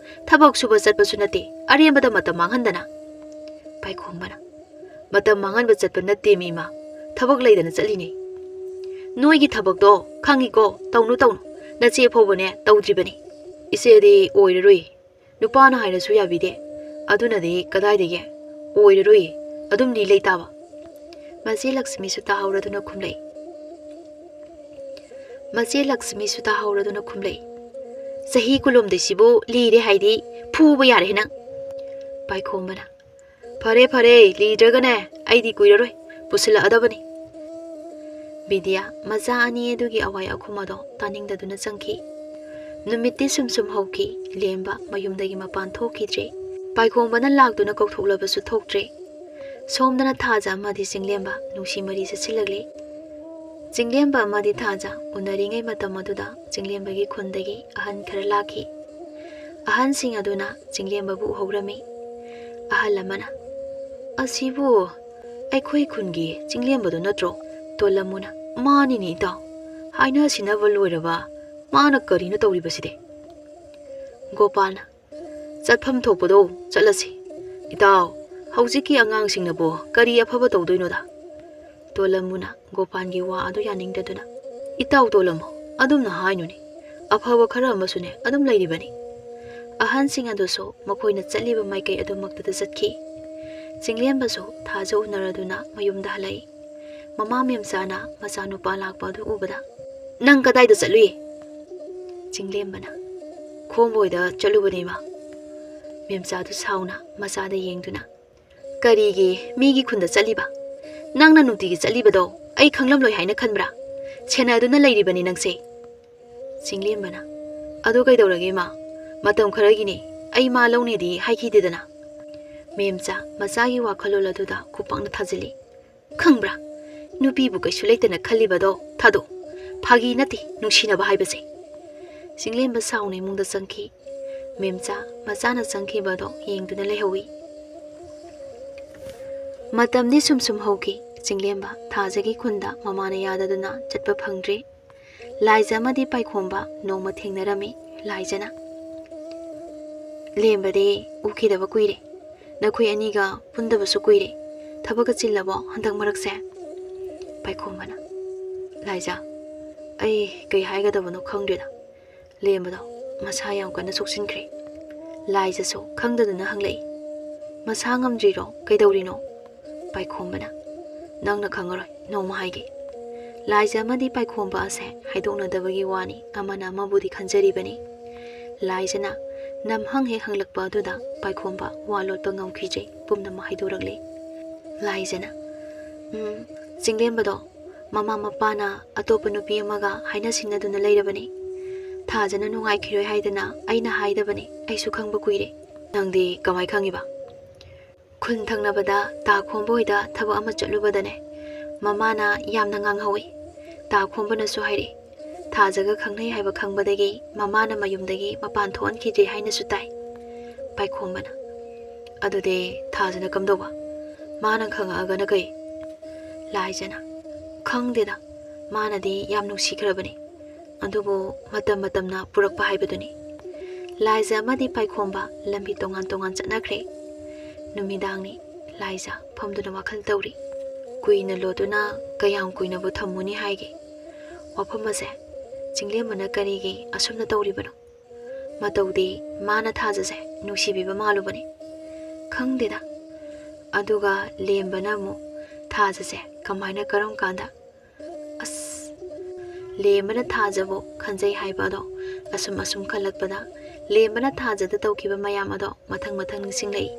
ꯊꯕꯛ ꯁꯨꯕ ꯆꯠꯄꯁꯨ ꯅꯠꯇꯦ, ꯑꯔꯦꯝꯕꯗ ꯃꯇꯝ ꯃꯥꯡꯍꯟꯗꯅ꯫" ꯄꯥꯏꯈꯣꯝꯕꯅ, "ꯃꯇꯝ ꯃꯥꯡꯍꯟꯕ ꯆꯠꯄ ꯅꯠꯇꯦ ꯃꯤ ꯏꯃꯥ, ꯊꯕꯛ ꯂꯩꯗꯅ ꯆꯠꯂꯤꯅꯦ꯫ ꯅꯣꯏꯒꯤ ꯊꯕꯛꯇꯣ ꯈꯪꯉꯤꯀꯣ, ꯇꯧꯅꯨ ꯇꯧꯅꯨ, ꯅꯆꯦ ꯐꯥꯎꯕꯅꯦ ꯇꯧꯗ꯭ꯔꯤꯕꯅꯤ꯫" "ꯏꯆꯦꯗꯤ ꯑꯣꯏꯔꯔꯣꯏ, ꯅꯨꯄꯥꯅ ꯍꯥꯏꯔꯁꯨ ꯌꯥꯕꯤꯗꯦ꯫ ꯑꯗꯨꯅꯗꯤ ꯀꯗꯥꯏꯗꯒꯤ? ꯑꯣꯏꯔꯔꯣꯏ, ꯑꯗꯨꯝꯗꯤ ꯂꯩꯇꯥꯕ꯫" ꯃꯆꯦ ꯂꯛꯁꯃꯤꯁꯨ ꯇꯥꯍꯧꯔꯗꯨꯅ ꯈꯨꯝꯂꯛꯏ꯫ ꯃꯆꯦ ꯂꯛꯁꯃꯤꯁꯨ ꯇꯥꯍꯧꯔꯗꯨꯅ ꯈꯨꯝꯂꯛꯏ꯫ "ꯆꯍꯤ ꯀꯨꯟꯂꯣꯝꯗꯩꯁꯤꯕꯨ ꯂꯤꯔꯦ ꯍꯥꯏꯗꯤ ꯐꯨꯕ ꯌꯥꯔꯦ ꯅꯪ꯫" ꯄꯥꯏꯈꯣꯝꯕꯅ, "ꯐꯔꯦ, ꯐꯔꯦ, ꯂꯤꯗ꯭ꯔꯒꯅꯦ, ꯑꯩꯗꯤ ꯀꯨꯏꯔꯔꯣꯏ, ꯄꯨꯁꯤꯜꯂꯛꯑꯗꯕꯅꯤ꯫" ꯕꯤꯗ꯭ꯌꯥ ꯃꯆꯥ ꯑꯅꯤ ꯑꯗꯨꯒꯤ ꯑꯋꯥꯏ ꯑꯈꯨꯝ ꯑꯗꯣ ꯇꯥꯅꯤꯡꯗꯗꯨꯅ ꯆꯪꯈꯤ꯫ ꯅꯨꯃꯤꯠꯇꯤ ꯁꯨꯝ ꯁꯨꯝ ꯍꯧꯈꯤ꯫ ꯂꯦꯝꯕ ꯃꯌꯨꯝꯗꯒꯤ ꯃꯄꯥꯟ ꯊꯣꯛꯈꯤꯗ꯭ꯔꯦ꯫ ꯄꯥꯏꯈꯣꯝꯕꯅ ꯂꯥꯛꯇꯨꯅ ꯀꯧꯊꯣꯛꯂꯕꯁꯨ ꯊꯣꯛꯇ꯭ꯔꯦ꯫ ꯁꯣꯝꯗꯅ ꯊꯥꯖ ꯑꯃꯗꯤ ꯆꯤꯡꯂꯦꯝꯕ ꯅꯨꯡꯁꯤ ꯃꯔꯤ ꯆꯠꯁꯤꯜꯂꯛꯂꯦ꯫ ꯆꯤꯡꯂꯦꯝꯕ ꯑꯃꯗꯤ ꯊꯥꯖ ꯎꯅꯔꯤꯉꯩ ꯃꯇꯝ ꯑꯗꯨꯗ ꯆꯤꯡꯂꯦꯝꯕꯒꯤ ꯈꯨꯟꯗꯒꯤ ꯑꯍꯟ ꯈꯔ ꯂꯥꯛꯈꯤ꯫ ꯑꯍꯟꯁꯤꯡ ꯑꯗꯨꯅ ꯆꯤꯡꯂꯦꯝꯕꯕꯨ ꯎꯍꯧꯔꯝꯃꯤ꯫ ꯑꯍꯜ ꯑꯃꯅ, "ꯑꯁꯤꯕꯨ ꯑꯩꯈꯣꯏ ꯈꯨꯟꯒꯤ ꯆꯤꯡꯂꯦꯝꯕꯗꯨ ꯅꯠꯇ꯭ꯔꯣ?" ꯇꯣꯜꯂꯝꯃꯨꯅ, "ꯃꯥꯅꯤꯅꯦ ꯏꯇꯥꯎ, ꯍꯥꯏꯅ ꯁꯤꯟꯅꯕ ꯂꯣꯏꯔꯕ, ꯃꯥꯅ ꯀꯔꯤꯅꯣ ꯇꯧꯔꯤꯕꯁꯤꯗꯤ?" ꯒꯣꯄꯥꯜꯅ, "ꯆꯠꯐꯝ ꯊꯣꯛꯄꯗꯣ ꯆꯠꯂꯁꯤ꯫ ꯏꯇꯥꯎ, ꯍꯧꯖꯤꯛꯀꯤ ꯑꯉꯥꯡꯁꯤꯡꯅꯕꯨ ꯀꯔꯤ ꯑꯐꯕ ꯇꯧꯗꯣꯏꯅꯣꯗ?" ꯇꯣꯂꯝꯃꯨꯅ ꯒꯣꯄꯥꯟꯒꯤ ꯋꯥ ꯑꯗꯨ ꯌꯥꯅꯤꯡꯗꯗꯨꯅ, "ꯏꯇꯥꯎ ꯇꯣꯂꯝꯃꯨ, ꯑꯗꯨꯝꯅ ꯍꯥꯏꯅꯨꯅꯦ꯫ ꯑꯐꯕ ꯈꯔ ꯑꯃꯁꯨꯅꯦ ꯑꯗꯨꯝ ꯂꯩꯔꯤꯕꯅꯤ꯫" ꯑꯍꯟꯁꯤꯡ ꯑꯗꯨꯁꯨ ꯃꯈꯣꯏꯅ ꯆꯠꯂꯤꯕ ꯃꯥꯏꯀꯩ ꯑꯗꯨꯃꯛꯇꯗ ꯆꯠꯈꯤ꯫ ꯆꯤꯡꯂꯦꯝꯕꯁꯨ ꯊꯥꯖ ꯎꯅꯔꯗꯨꯅ ꯃꯌꯨꯝꯗ ꯍꯜꯂꯛꯏ꯫ ꯃꯃꯥ ꯃꯦꯝꯆꯥꯅ ꯃꯆꯥꯅꯨꯄꯥ ꯂꯥꯛꯄ ꯑꯗꯨ ꯎꯕꯗ, "ꯅꯪ ꯀꯗꯥꯏꯗ ꯆꯠꯂꯨꯏ?" ꯆꯤꯡꯂꯦꯝꯕꯅ, "ꯈꯣꯝꯕꯣꯏꯗ ꯆꯠꯂꯨꯕꯅꯦ, ꯏꯃꯥ꯫" ꯃꯦꯝꯆꯥꯗꯨ ꯁꯥꯎꯅ ꯃꯆꯥꯗ ꯌꯦꯡꯗꯨꯅ, "ꯀꯔꯤꯒꯤ ꯃꯤꯒꯤ ꯈꯨꯟꯗ ꯆꯠꯂꯤꯕ? ꯅꯪꯅ ꯅꯨꯡꯇꯤꯒꯤ ꯆꯠꯂꯤꯕꯗꯣ ꯑꯩ ꯈꯪꯂꯝꯂꯣꯏ ꯍꯥꯏꯅ ꯈꯟꯕ꯭ꯔꯥ? ꯁꯦꯟꯅꯗꯨꯅ ꯂꯩꯔꯤꯕꯅꯤ ꯅꯪꯁꯦ꯫" ꯆꯤꯡꯂꯦꯝꯕꯅ, "ꯑꯗꯨ ꯀꯩꯗꯧꯔꯒꯦ, ꯏꯃꯥ? ꯃꯇꯝ ꯈꯔꯒꯤꯅꯤ, ꯑꯩ ꯃꯥ ꯂꯧꯅꯦꯗꯤ ꯍꯥꯏꯈꯤꯗꯦꯗꯅ꯫" ꯃꯦꯝꯆꯥ ꯃꯆꯥꯒꯤ ꯋꯥꯈꯜꯂꯣꯟ ꯑꯗꯨꯗ ꯈꯨꯄꯥꯛꯅ ꯊꯥꯖꯤꯜꯂꯤ꯫ "ꯈꯪꯕ꯭ꯔꯥ, ꯅꯨꯄꯤꯕꯨ ꯀꯩꯁꯨ ꯂꯩꯇꯅ ꯈꯜꯂꯤꯕꯗꯣ ꯊꯥꯗꯣꯛ꯫ ꯐꯥꯒꯤ ꯅꯠꯇꯦ ꯅꯨꯡꯁꯤꯅꯕ ꯍꯥꯏꯕꯁꯦ꯫" ꯆꯤꯡꯂꯦꯝꯕ ꯁꯥꯎꯅ ꯏꯃꯨꯡꯗ ꯆꯪꯈꯤ꯫ ꯃꯦꯝꯆꯥ ꯃꯆꯥꯅ ꯆꯪꯈꯤꯕ ꯑꯗꯣ ꯌꯦꯡꯗꯨꯅ ꯂꯩꯍꯧꯏ꯫ ꯃꯇꯝꯗꯤ ꯁꯨꯝ ꯁꯨꯝ ꯍꯧꯈꯤ꯫ ꯆꯤꯡꯂꯦꯝꯕ ꯊꯥꯖꯒꯤ ꯈꯨꯟꯗ ꯃꯃꯥꯅ ꯌꯥꯗꯗꯨꯅ ꯆꯠꯄ ꯐꯪꯗ꯭ꯔꯦ꯫ ꯂꯥꯏꯖ ꯑꯃꯗꯤ ꯄꯥꯏꯈꯣꯝꯕ ꯅꯣꯡꯃ ꯊꯦꯡꯅꯔꯝꯃꯤ꯫ ꯂꯥꯏꯖꯅ, "ꯂꯦꯝꯕꯗꯤ ꯎꯈꯤꯗꯕ ꯀꯨꯏꯔꯦ꯫ ꯅꯈꯣꯏ ꯑꯅꯤꯒ ꯄꯨꯟꯗꯕꯁꯨ ꯀꯨꯏꯔꯦ꯫ ꯊꯕꯛꯀ ꯆꯤꯜꯂꯕꯣ ꯍꯟꯗꯛ ꯃꯔꯛꯁꯦ?" ꯄꯥꯏꯈꯣꯝꯕꯅ, "ꯂꯥꯏꯖ, ꯑꯩ ꯀꯩ ꯍꯥꯏꯒꯗꯕꯅꯣ ꯈꯪꯗ꯭ꯔꯦꯗ꯫ ꯂꯦꯝꯕꯗꯣ ꯃꯁꯥ ꯌꯥꯝ ꯀꯟꯅ ꯁꯣꯛꯆꯤꯟꯈ꯭ꯔꯦ꯫" ꯂꯥꯏꯖꯁꯨ ꯈꯪꯗꯗꯨꯅ ꯍꯪꯂꯛꯏ, "ꯃꯁꯥ ꯉꯝꯗ꯭ꯔꯤꯔꯣ? ꯀꯩꯗꯧꯔꯤꯅꯣ?" ꯄꯥꯏꯈꯣꯝꯕꯅ, "ꯅꯪꯅ ꯈꯪꯉꯔꯣꯏ, ꯅꯣꯡꯃ ꯍꯥꯏꯒꯦ꯫" ꯂꯥꯏꯖ ꯑꯃꯗꯤ ꯄꯥꯏꯈꯣꯝꯕ ꯑꯁꯦ ꯍꯥꯏꯗꯣꯛꯅꯗꯕꯒꯤ ꯋꯥꯅꯤ, ꯑꯃꯅ ꯑꯃꯕꯨꯗꯤ ꯈꯟꯖꯔꯤꯕꯅꯤ꯫ ꯂꯥꯏꯖꯅ ꯅꯝꯍꯪ ꯍꯦꯛ ꯍꯪꯂꯛꯄ ꯑꯗꯨꯗ ꯄꯥꯏꯈꯣꯝꯕ ꯋꯥ ꯂꯣꯠꯄ ꯉꯝꯈꯤꯗ꯭ꯔꯦ, ꯄꯨꯝꯅꯃꯛ ꯍꯥꯏꯗꯣꯔꯛꯂꯦ꯫ ꯂꯥꯏꯖꯅ, "ꯎꯝ, ꯆꯤꯡꯂꯦꯝꯕꯗꯣ ꯃꯃꯥ ꯃꯄꯥꯅ ꯑꯇꯣꯞꯄ ꯅꯨꯄꯤ ꯑꯃꯒ ꯍꯥꯏꯅ ꯁꯤꯡꯅꯗꯨꯅ ꯂꯩꯔꯕꯅꯤ꯫ ꯊꯥꯖꯅ ꯅꯨꯡꯉꯥꯏꯈꯤꯔꯣꯏ ꯍꯥꯏꯗꯅ ꯑꯩꯅ ꯍꯥꯏꯗꯕꯅꯤ, ꯑꯩꯁꯨ ꯈꯪꯕ ꯀꯨꯏꯔꯦ꯫" "ꯅꯪꯗꯤ ꯀꯃꯥꯏ ꯈꯪꯉꯤꯕ?" "ꯈꯨꯟ ꯊꯪꯅꯕꯗ ꯇꯥ ꯈꯣꯝꯕ ꯍꯣꯏꯗ ꯊꯕꯛ ꯑꯃ ꯆꯠꯂꯨꯕꯗꯅꯦ, ꯃꯃꯥꯅ ꯌꯥꯝꯅ ꯉꯥꯡꯍꯧꯏ꯫ ꯇꯥ ꯈꯣꯝꯕꯅꯁꯨ ꯍꯥꯏꯔꯛꯏ꯫ ꯊꯥꯖꯒ ꯈꯪꯅꯩ ꯍꯥꯏꯕ ꯈꯪꯕꯗꯒꯤ ꯃꯃꯥꯅ ꯃꯌꯨꯝꯗꯒꯤ ꯃꯄꯥꯟ ꯊꯣꯛꯍꯟꯈꯤꯗ꯭ꯔꯦ ꯍꯥꯏꯅꯁꯨ ꯇꯥꯏ꯫" ꯄꯥꯏꯈꯣꯝꯕꯅ, "ꯑꯗꯨꯗꯤ ꯊꯥꯖꯅ ꯀꯝꯗꯧꯕ? ꯃꯥꯅ ꯈꯪꯉꯛꯑꯒꯅ ꯀꯩ?" ꯂꯥꯏꯖꯅ, "ꯈꯪꯗꯦꯗ, ꯃꯥꯅꯗꯤ ꯌꯥꯝ ꯅꯨꯡꯁꯤꯈ꯭ꯔꯕꯅꯤ꯫ ꯑꯗꯨꯕꯨ ꯃꯇꯝ ꯃꯇꯝꯅ ꯄꯨꯔꯛꯄ ꯍꯥꯏꯕꯗꯨꯅꯤ꯫" ꯂꯥꯏꯖ ꯑꯃꯗꯤ ꯄꯥꯏꯈꯣꯝꯕ ꯂꯝꯕꯤ ꯇꯣꯉꯥꯟ ꯇꯣꯉꯥꯟ ꯆꯠꯅꯈ꯭ꯔꯦ꯫ ꯅꯨꯃꯤꯗꯥꯡꯅꯤ꯫ ꯂꯥꯏꯖ ꯐꯝꯗꯨꯅ ꯋꯥꯈꯜ ꯇꯧꯔꯤ꯫ ꯀꯨꯏꯅ ꯂꯣꯠꯇꯨꯅ ꯀꯌꯥꯝ ꯀꯨꯏꯅꯕꯨ ꯊꯝꯃꯨꯅꯤ ꯍꯥꯏꯒꯦ? ꯋꯥꯐꯝ ꯑꯁꯦ ꯆꯤꯡꯂꯦꯝꯕꯅ ꯀꯔꯤꯒꯤ ꯑꯁꯨꯝꯅ ꯇꯧꯔꯤꯕꯅꯣ? ꯃꯇꯧꯗꯤ ꯃꯥꯅ ꯊꯥꯖꯁꯦ ꯅꯨꯡꯁꯤꯕꯤꯕ ꯃꯥꯜꯂꯨꯕꯅꯤ꯫ ꯈꯪꯗꯦꯗ꯫ ꯑꯗꯨꯒ ꯂꯦꯝꯕꯅ ꯑꯃꯨꯛ ꯊꯥꯖꯁꯦ ꯀꯃꯥꯏꯅ, ꯀꯔꯝ ꯀꯥꯟꯗ? ꯑꯁ, ꯂꯦꯝꯕꯅ ꯊꯥꯖꯕꯨ ꯈꯟꯖꯩ ꯍꯥꯏꯕ ꯑꯗꯣ ꯑꯁꯨꯝ ꯑꯁꯨꯝ ꯈꯜꯂꯛꯄꯗ ꯂꯦꯝꯕꯅ ꯊꯥꯖꯗ ꯇꯧꯈꯤꯕ ꯃꯌꯥꯝ ꯑꯗꯣ ꯃꯊꯪ ꯃꯊꯪ ꯅꯤꯡꯁꯤꯡꯂꯛꯏ꯫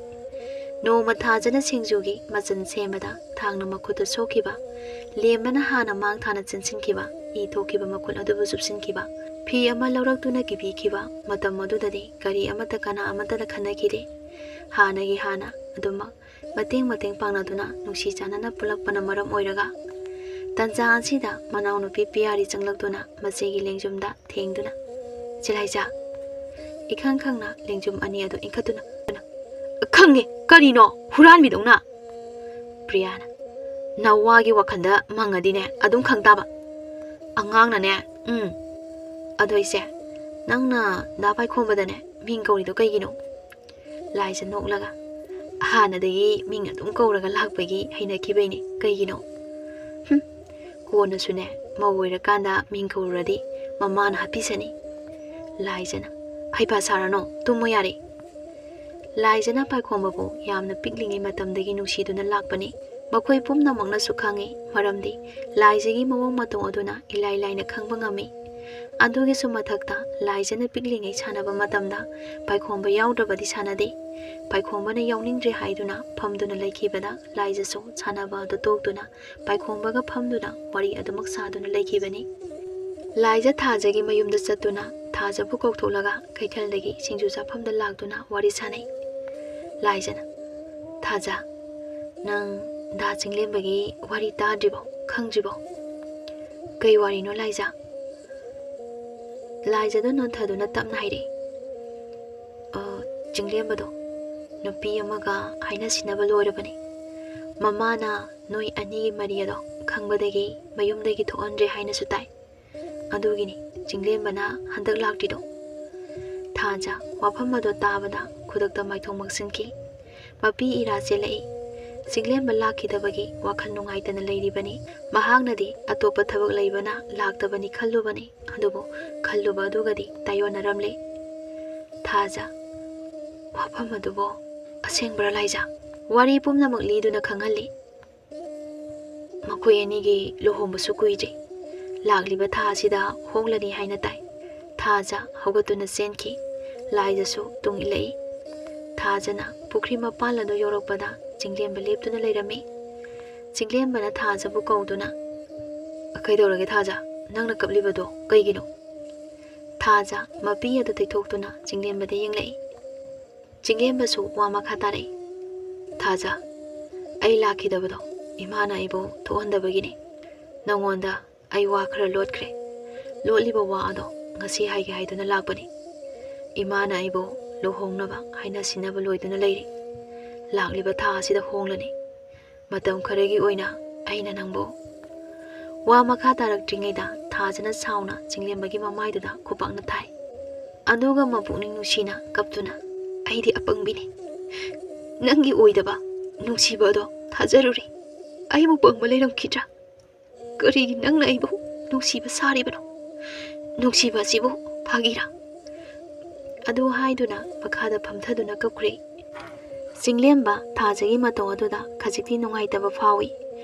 ꯅꯣꯡꯃ ꯊꯥꯖꯅ ꯁꯤꯡꯖꯨꯒꯤ ꯃꯆꯜ ꯁꯦꯝꯕꯗ ꯊꯥꯡꯅ ꯃꯈꯨꯠꯇ ꯁꯣꯛꯈꯤꯕ, ꯂꯦꯝꯕꯅ ꯍꯥꯟꯅ ꯃꯥꯡ ꯊꯥꯅ ꯆꯦꯟꯁꯤꯟꯈꯤꯕ, ꯏ ꯊꯣꯛꯈꯤꯕ ꯃꯈꯨꯠ ꯑꯗꯨꯕꯨ ꯆꯨꯞꯁꯤꯟꯈꯤꯕ, ꯐꯤ ꯑꯃ ꯂꯧꯔꯛꯇꯨꯅ ꯀꯤꯕꯤꯈꯤꯕ, ꯃꯇꯝ ꯑꯗꯨꯗꯗꯤ ꯒꯥꯔꯤ ꯑꯃꯠꯇ ꯀꯅꯥ ꯑꯃꯠꯇꯅ ꯈꯟꯅꯈꯤꯗꯦ꯫ ꯍꯥꯟꯅꯒꯤ ꯍꯥꯟꯅ ꯑꯗꯨꯃꯛ ꯃꯇꯦꯡ ꯃꯇꯦꯡ ꯄꯥꯡꯅꯗꯨꯅ ꯅꯨꯡꯁꯤ ꯆꯥꯟꯅꯅ ꯄꯨꯜꯂꯛꯄꯅ ꯃꯔꯝ ꯑꯣꯏꯔꯒ, ꯇꯟꯖꯥ ꯑꯁꯤꯗ ꯃꯅꯥꯎꯅꯨꯄꯤ ꯄꯤꯌꯥꯔꯤ ꯆꯪꯂꯛꯇꯨꯅ ꯃꯆꯦꯒꯤ ꯂꯦꯡꯖꯨꯝꯗ ꯊꯦꯡꯗꯨꯅ, "ꯆꯦ ꯂꯥꯏꯖꯥ!" ꯏꯈꯪ ꯈꯪꯅ ꯂꯦꯡꯖꯨꯝ ꯑꯅꯤ ꯑꯗꯨ ꯏꯟꯈꯠꯇꯨꯅ, "ꯈꯪꯉꯦ, ꯀꯔꯤꯅꯣ ꯍꯨꯔꯥꯟꯕꯤꯗꯧꯅ?" ꯄ꯭ꯔꯤꯌꯥꯅ, "ꯅꯋꯥꯒꯤ ꯋꯥꯈꯜꯗ ꯃꯪꯉꯗꯤꯅꯦ ꯑꯗꯨꯝ ꯈꯪ ꯇꯥꯕ꯫ ꯑꯉꯥꯡꯅꯅꯦ, ꯎꯝ꯫ ꯑꯗꯣ ꯏꯆꯦ, ꯅꯪꯅ ꯗꯥ ꯄꯥꯏꯈꯣꯝꯕꯗꯅꯦ ꯃꯤꯡ ꯀꯧꯔꯤꯗꯣ ꯀꯩꯒꯤꯅꯣ?" ꯂꯥꯏꯖ ꯅꯣꯛꯂꯒ, "ꯍꯥꯟꯅꯗꯒꯤ ꯃꯤꯡ ꯑꯗꯨꯝ ꯀꯧꯔꯒ ꯂꯥꯛꯄꯒꯤ ꯍꯩꯅꯈꯤꯕꯩꯅꯦ꯫ ꯀꯩꯒꯤꯅꯣ?" "ꯍꯨꯝ, ꯀꯣꯟꯅꯁꯨꯅꯦ, ꯃꯧ ꯑꯣꯏꯔꯀꯥꯟꯗ ꯃꯤꯡ ꯀꯧꯔꯨꯔꯗꯤ ꯃꯃꯥꯅ ꯍꯥꯠꯄꯤꯁꯅꯤ꯫" ꯂꯥꯏꯖꯅ, "ꯍꯩꯄꯥ ꯁꯥꯔꯅꯣ, ꯇꯨꯝꯃꯣ ꯌꯥꯔꯦ꯫" ꯂꯥꯏꯖꯅ ꯄꯥꯏꯈꯣꯝꯕꯕꯨ ꯌꯥꯝꯅ ꯄꯤꯛꯂꯤꯉꯩ ꯃꯇꯝꯗꯒꯤ ꯅꯨꯡꯁꯤꯗꯨꯅ ꯂꯥꯛꯄꯅꯤ꯫ ꯃꯈꯣꯏ ꯄꯨꯝꯅꯃꯛꯅꯁꯨ ꯈꯪꯏ, ꯃꯔꯝꯗꯤ ꯂꯥꯏꯖꯒꯤ ꯃꯑꯣꯡ ꯃꯇꯧ ꯑꯗꯨꯅ ꯏꯂꯥꯏ ꯂꯥꯏꯅ ꯈꯪꯕ ꯉꯝꯃꯤ꯫ ꯑꯗꯨꯒꯤꯁꯨ ꯃꯊꯛꯇ, ꯂꯥꯏꯖꯅ ꯄꯤꯛꯂꯤꯉꯩ ꯁꯥꯟꯅꯕ ꯃꯇꯝꯗ ꯄꯥꯏꯈꯣꯝꯕ ꯌꯥꯎꯗ꯭ꯔꯕꯗꯤ ꯁꯥꯟꯅꯗꯦ꯫ ꯄꯥꯏꯈꯣꯝꯕꯅ ꯌꯥꯎꯅꯤꯡꯗ꯭ꯔꯦ ꯍꯥꯏꯗꯨꯅ ꯐꯝꯗꯨꯅ ꯂꯩꯈꯤꯕꯗ, ꯂꯥꯏꯖꯁꯨ ꯁꯥꯟꯅꯕ ꯑꯗꯨ ꯇꯣꯛꯇꯨꯅ ꯄꯥꯏꯈꯣꯝꯕꯒ ꯐꯝꯗꯨꯅ ꯋꯥꯔꯤ ꯑꯗꯨꯃꯛ ꯁꯥꯗꯨꯅ ꯂꯩꯈꯤꯕꯅꯤ꯫ ꯂꯥꯏꯖ ꯊꯥꯖꯒꯤ ꯃꯌꯨꯝꯗ ꯆꯠꯇꯨꯅ ꯊꯥꯖꯕꯨ ꯀꯧꯊꯣꯛꯂꯒ ꯀꯩꯊꯦꯜꯗꯒꯤ ꯁꯤꯡꯖꯨ ꯆꯥꯐꯝꯗ ꯂꯥꯛꯇꯨꯅ ꯋꯥꯔꯤ ꯁꯥꯅꯩ꯫ ꯂꯥꯏꯖꯅ, "ꯊꯥꯖ, ꯅꯪ ꯗꯥ ꯆꯤꯡꯂꯦꯝꯕꯒꯤ ꯋꯥꯔꯤ ꯇꯥꯗ꯭ꯔꯤꯕꯣ, ꯈꯪꯗ꯭ꯔꯤꯕꯣ?" "ꯀꯩ ꯋꯥꯔꯤꯅꯣ ꯂꯥꯏꯖ?" ꯂꯥꯏꯖꯗꯣ ꯅꯣꯟꯊꯗꯨꯅ ꯇꯞꯅ ꯍꯥꯏꯔꯛꯏ, "ꯑ, ꯆꯤꯡꯂꯦꯝꯕꯗꯣ ꯅꯨꯄꯤ ꯑꯃꯒ ꯍꯥꯏꯅ ꯁꯤꯟꯅꯕ ꯂꯣꯏꯔꯕꯅꯤ꯫ ꯃꯃꯥꯅ ꯅꯣꯏ ꯑꯅꯤꯒꯤ ꯃꯔꯤ ꯑꯗꯣ ꯈꯪꯕꯗꯒꯤ ꯃꯌꯨꯝꯗꯒꯤ ꯊꯣꯛꯍꯟꯗ꯭ꯔꯦ ꯍꯥꯏꯅꯁꯨ ꯇꯥꯏ꯫ ꯑꯗꯨꯒꯤꯅꯤ ꯆꯤꯡꯂꯦꯝꯕꯅ ꯍꯟꯗꯛ ꯂꯥꯛꯇ꯭ꯔꯤꯗꯣ꯫" ꯊꯥꯖ ꯋꯥꯐꯝ ꯑꯗꯣ ꯇꯥꯕꯗ ꯈꯨꯗꯛꯇ ꯃꯥꯏꯊꯣꯡ ꯃꯛꯁꯤꯟꯈꯤ꯫ ꯃꯄꯤ ꯏꯔꯥ ꯆꯦꯜꯂꯛꯏ꯫ ꯆꯤꯡꯂꯦꯝꯕ ꯂꯥꯛꯈꯤꯗꯕꯒꯤ ꯋꯥꯈꯜ ꯅꯨꯡꯉꯥꯏꯇꯅ ꯂꯩꯔꯤꯕꯅꯤ꯫ ꯃꯍꯥꯛꯅꯗꯤ ꯑꯇꯣꯞꯄ ꯊꯕꯛ ꯂꯩꯕꯅ ꯂꯥꯛꯇꯕꯅꯤ ꯈꯜꯂꯨꯕꯅꯤ, ꯑꯗꯨꯕꯨ ꯈꯜꯂꯨꯕ ꯑꯗꯨꯒꯗꯤ ꯇꯥꯏꯌꯣꯟꯅꯔꯝꯂꯦ꯫ ꯊꯥꯖ, ꯋꯥꯐꯝ ꯑꯗꯨꯕꯨ ꯑꯁꯦꯡꯕ꯭ꯔꯥ ꯂꯥꯏꯖ? ꯋꯥꯔꯤ ꯄꯨꯝꯅꯃꯛ ꯂꯤꯗꯨꯅ ꯈꯪꯍꯜꯂꯤ꯫ ꯃꯈꯣꯏ ꯑꯅꯤꯒꯤ ꯂꯨꯍꯣꯡꯕꯁꯨ ꯀꯨꯏꯗ꯭ꯔꯤ꯫ ꯂꯥꯛꯂꯤꯕ ꯊꯥ ꯑꯁꯤꯗ ꯍꯣꯡꯂꯅꯤ ꯍꯥꯏꯅ ꯇꯥꯏ꯫ ꯊꯥꯖ ꯍꯧꯒꯠꯇꯨꯅ ꯆꯦꯟꯈꯤ꯫ ꯂꯥꯏꯖꯁꯨ ꯇꯨꯡ ꯏꯜꯂꯛꯏ꯫ ꯊꯥꯖꯅ ꯄꯨꯈ꯭ꯔꯤ ꯃꯄꯥꯟ ꯑꯗꯨ ꯌꯧꯔꯛꯄꯗ ꯆꯤꯡꯂꯦꯝꯕ ꯂꯦꯞꯇꯨꯅ ꯂꯩꯔꯝꯃꯤ꯫ ꯆꯤꯡꯂꯦꯝꯕꯅ ꯊꯥꯖꯕꯨ ꯀꯧꯗꯨꯅ, "ꯀꯩꯗꯧꯔꯒꯦ ꯊꯥꯖ? ꯅꯪꯅ ꯀꯞꯂꯤꯕꯗꯣ ꯀꯩꯒꯤꯅꯣ?" ꯊꯥꯖ ꯃꯄꯤ ꯑꯗꯨ ꯇꯩꯊꯣꯛꯇꯨꯅ ꯆꯤꯡꯂꯦꯝꯕꯗ ꯌꯦꯡꯂꯛꯏ꯫ ꯆꯤꯡꯂꯦꯝꯕꯁꯨ ꯋꯥ ꯃꯈꯥ ꯇꯥꯔꯛꯏ꯫ "ꯊꯥꯖ, ꯑꯩ ꯂꯥꯛꯈꯤꯗꯕꯗꯣ ꯏꯃꯥꯅ ꯑꯩꯕꯨ ꯊꯣꯛꯍꯟꯗꯕꯒꯤꯅꯤ꯫ ꯅꯉꯣꯟꯗ ꯑꯩ ꯋꯥ ꯈꯔ ꯂꯣꯠꯈ꯭ꯔꯦ꯫ ꯂꯣꯠꯂꯤꯕ ꯋꯥ ꯑꯗꯣ ꯉꯁꯤ ꯍꯥꯏꯒꯦ ꯍꯥꯏꯗꯨꯅ ꯂꯥꯛꯄꯅꯤ꯫ ꯏꯃꯥꯅ ꯑꯩꯕꯨ ꯂꯨꯍꯣꯡꯅꯕ ꯍꯥꯏꯅ ꯁꯤꯟꯅꯕ ꯂꯣꯏꯗꯨꯅ ꯂꯩꯔꯤ꯫ ꯂꯥꯛꯂꯤꯕ ꯊꯥ ꯑꯁꯤꯗ ꯍꯣꯡꯂꯅꯤ꯫ ꯃꯇꯝ ꯈꯔꯒꯤ ꯑꯣꯏꯅ ꯑꯩꯅ ꯅꯪꯕꯨ"꯫ ꯋꯥ ꯃꯈꯥ ꯇꯥꯔꯛꯇ꯭ꯔꯤꯉꯩꯗ ꯊꯥꯖꯅ ꯁꯥꯎꯅ ꯆꯤꯡꯂꯦꯝꯕꯒꯤ ꯃꯃꯥꯏꯗꯨꯗ ꯈꯨꯄꯥꯛꯅ ꯊꯥꯏ꯫ ꯑꯗꯨꯒ ꯃꯄꯨꯛꯅꯤꯡ ꯅꯨꯡꯁꯤꯅ ꯀꯞꯇꯨꯅ, "ꯑꯩꯗꯤ ꯑꯄꯪꯕꯤꯅꯤ꯫ ꯅꯪꯒꯤ ꯑꯣꯏꯗꯕ ꯅꯨꯡꯁꯤꯕ ꯑꯗꯣ ꯊꯥꯖꯔꯨꯔꯦ꯫ ꯑꯩꯕꯨ ꯄꯪꯕ ꯂꯩꯔꯝꯈꯤꯗ꯭ꯔꯥ? ꯀꯔꯤꯒꯤ ꯅꯪꯅ ꯑꯩꯕꯨ ꯅꯨꯡꯁꯤꯕ ꯁꯥꯔꯤꯕꯅꯣ? ꯅꯨꯡꯁꯤꯕ ꯑꯁꯤꯕꯨ ꯐꯥꯒꯤꯔꯥ?" ꯑꯗꯨ ꯍꯥꯏꯗꯨꯅ ꯃꯈꯥꯗ ꯐꯝꯊꯗꯨꯅ ꯀꯞꯈ꯭ꯔꯦ꯫ ꯆꯤꯡꯂꯦꯝꯕ ꯊꯥꯖꯒꯤ ꯃꯇꯧ ꯑꯗꯨꯗ ꯈꯖꯤꯛꯇꯤ ꯅꯨꯡꯉꯥꯏꯇꯕ ꯐꯥꯎꯏ,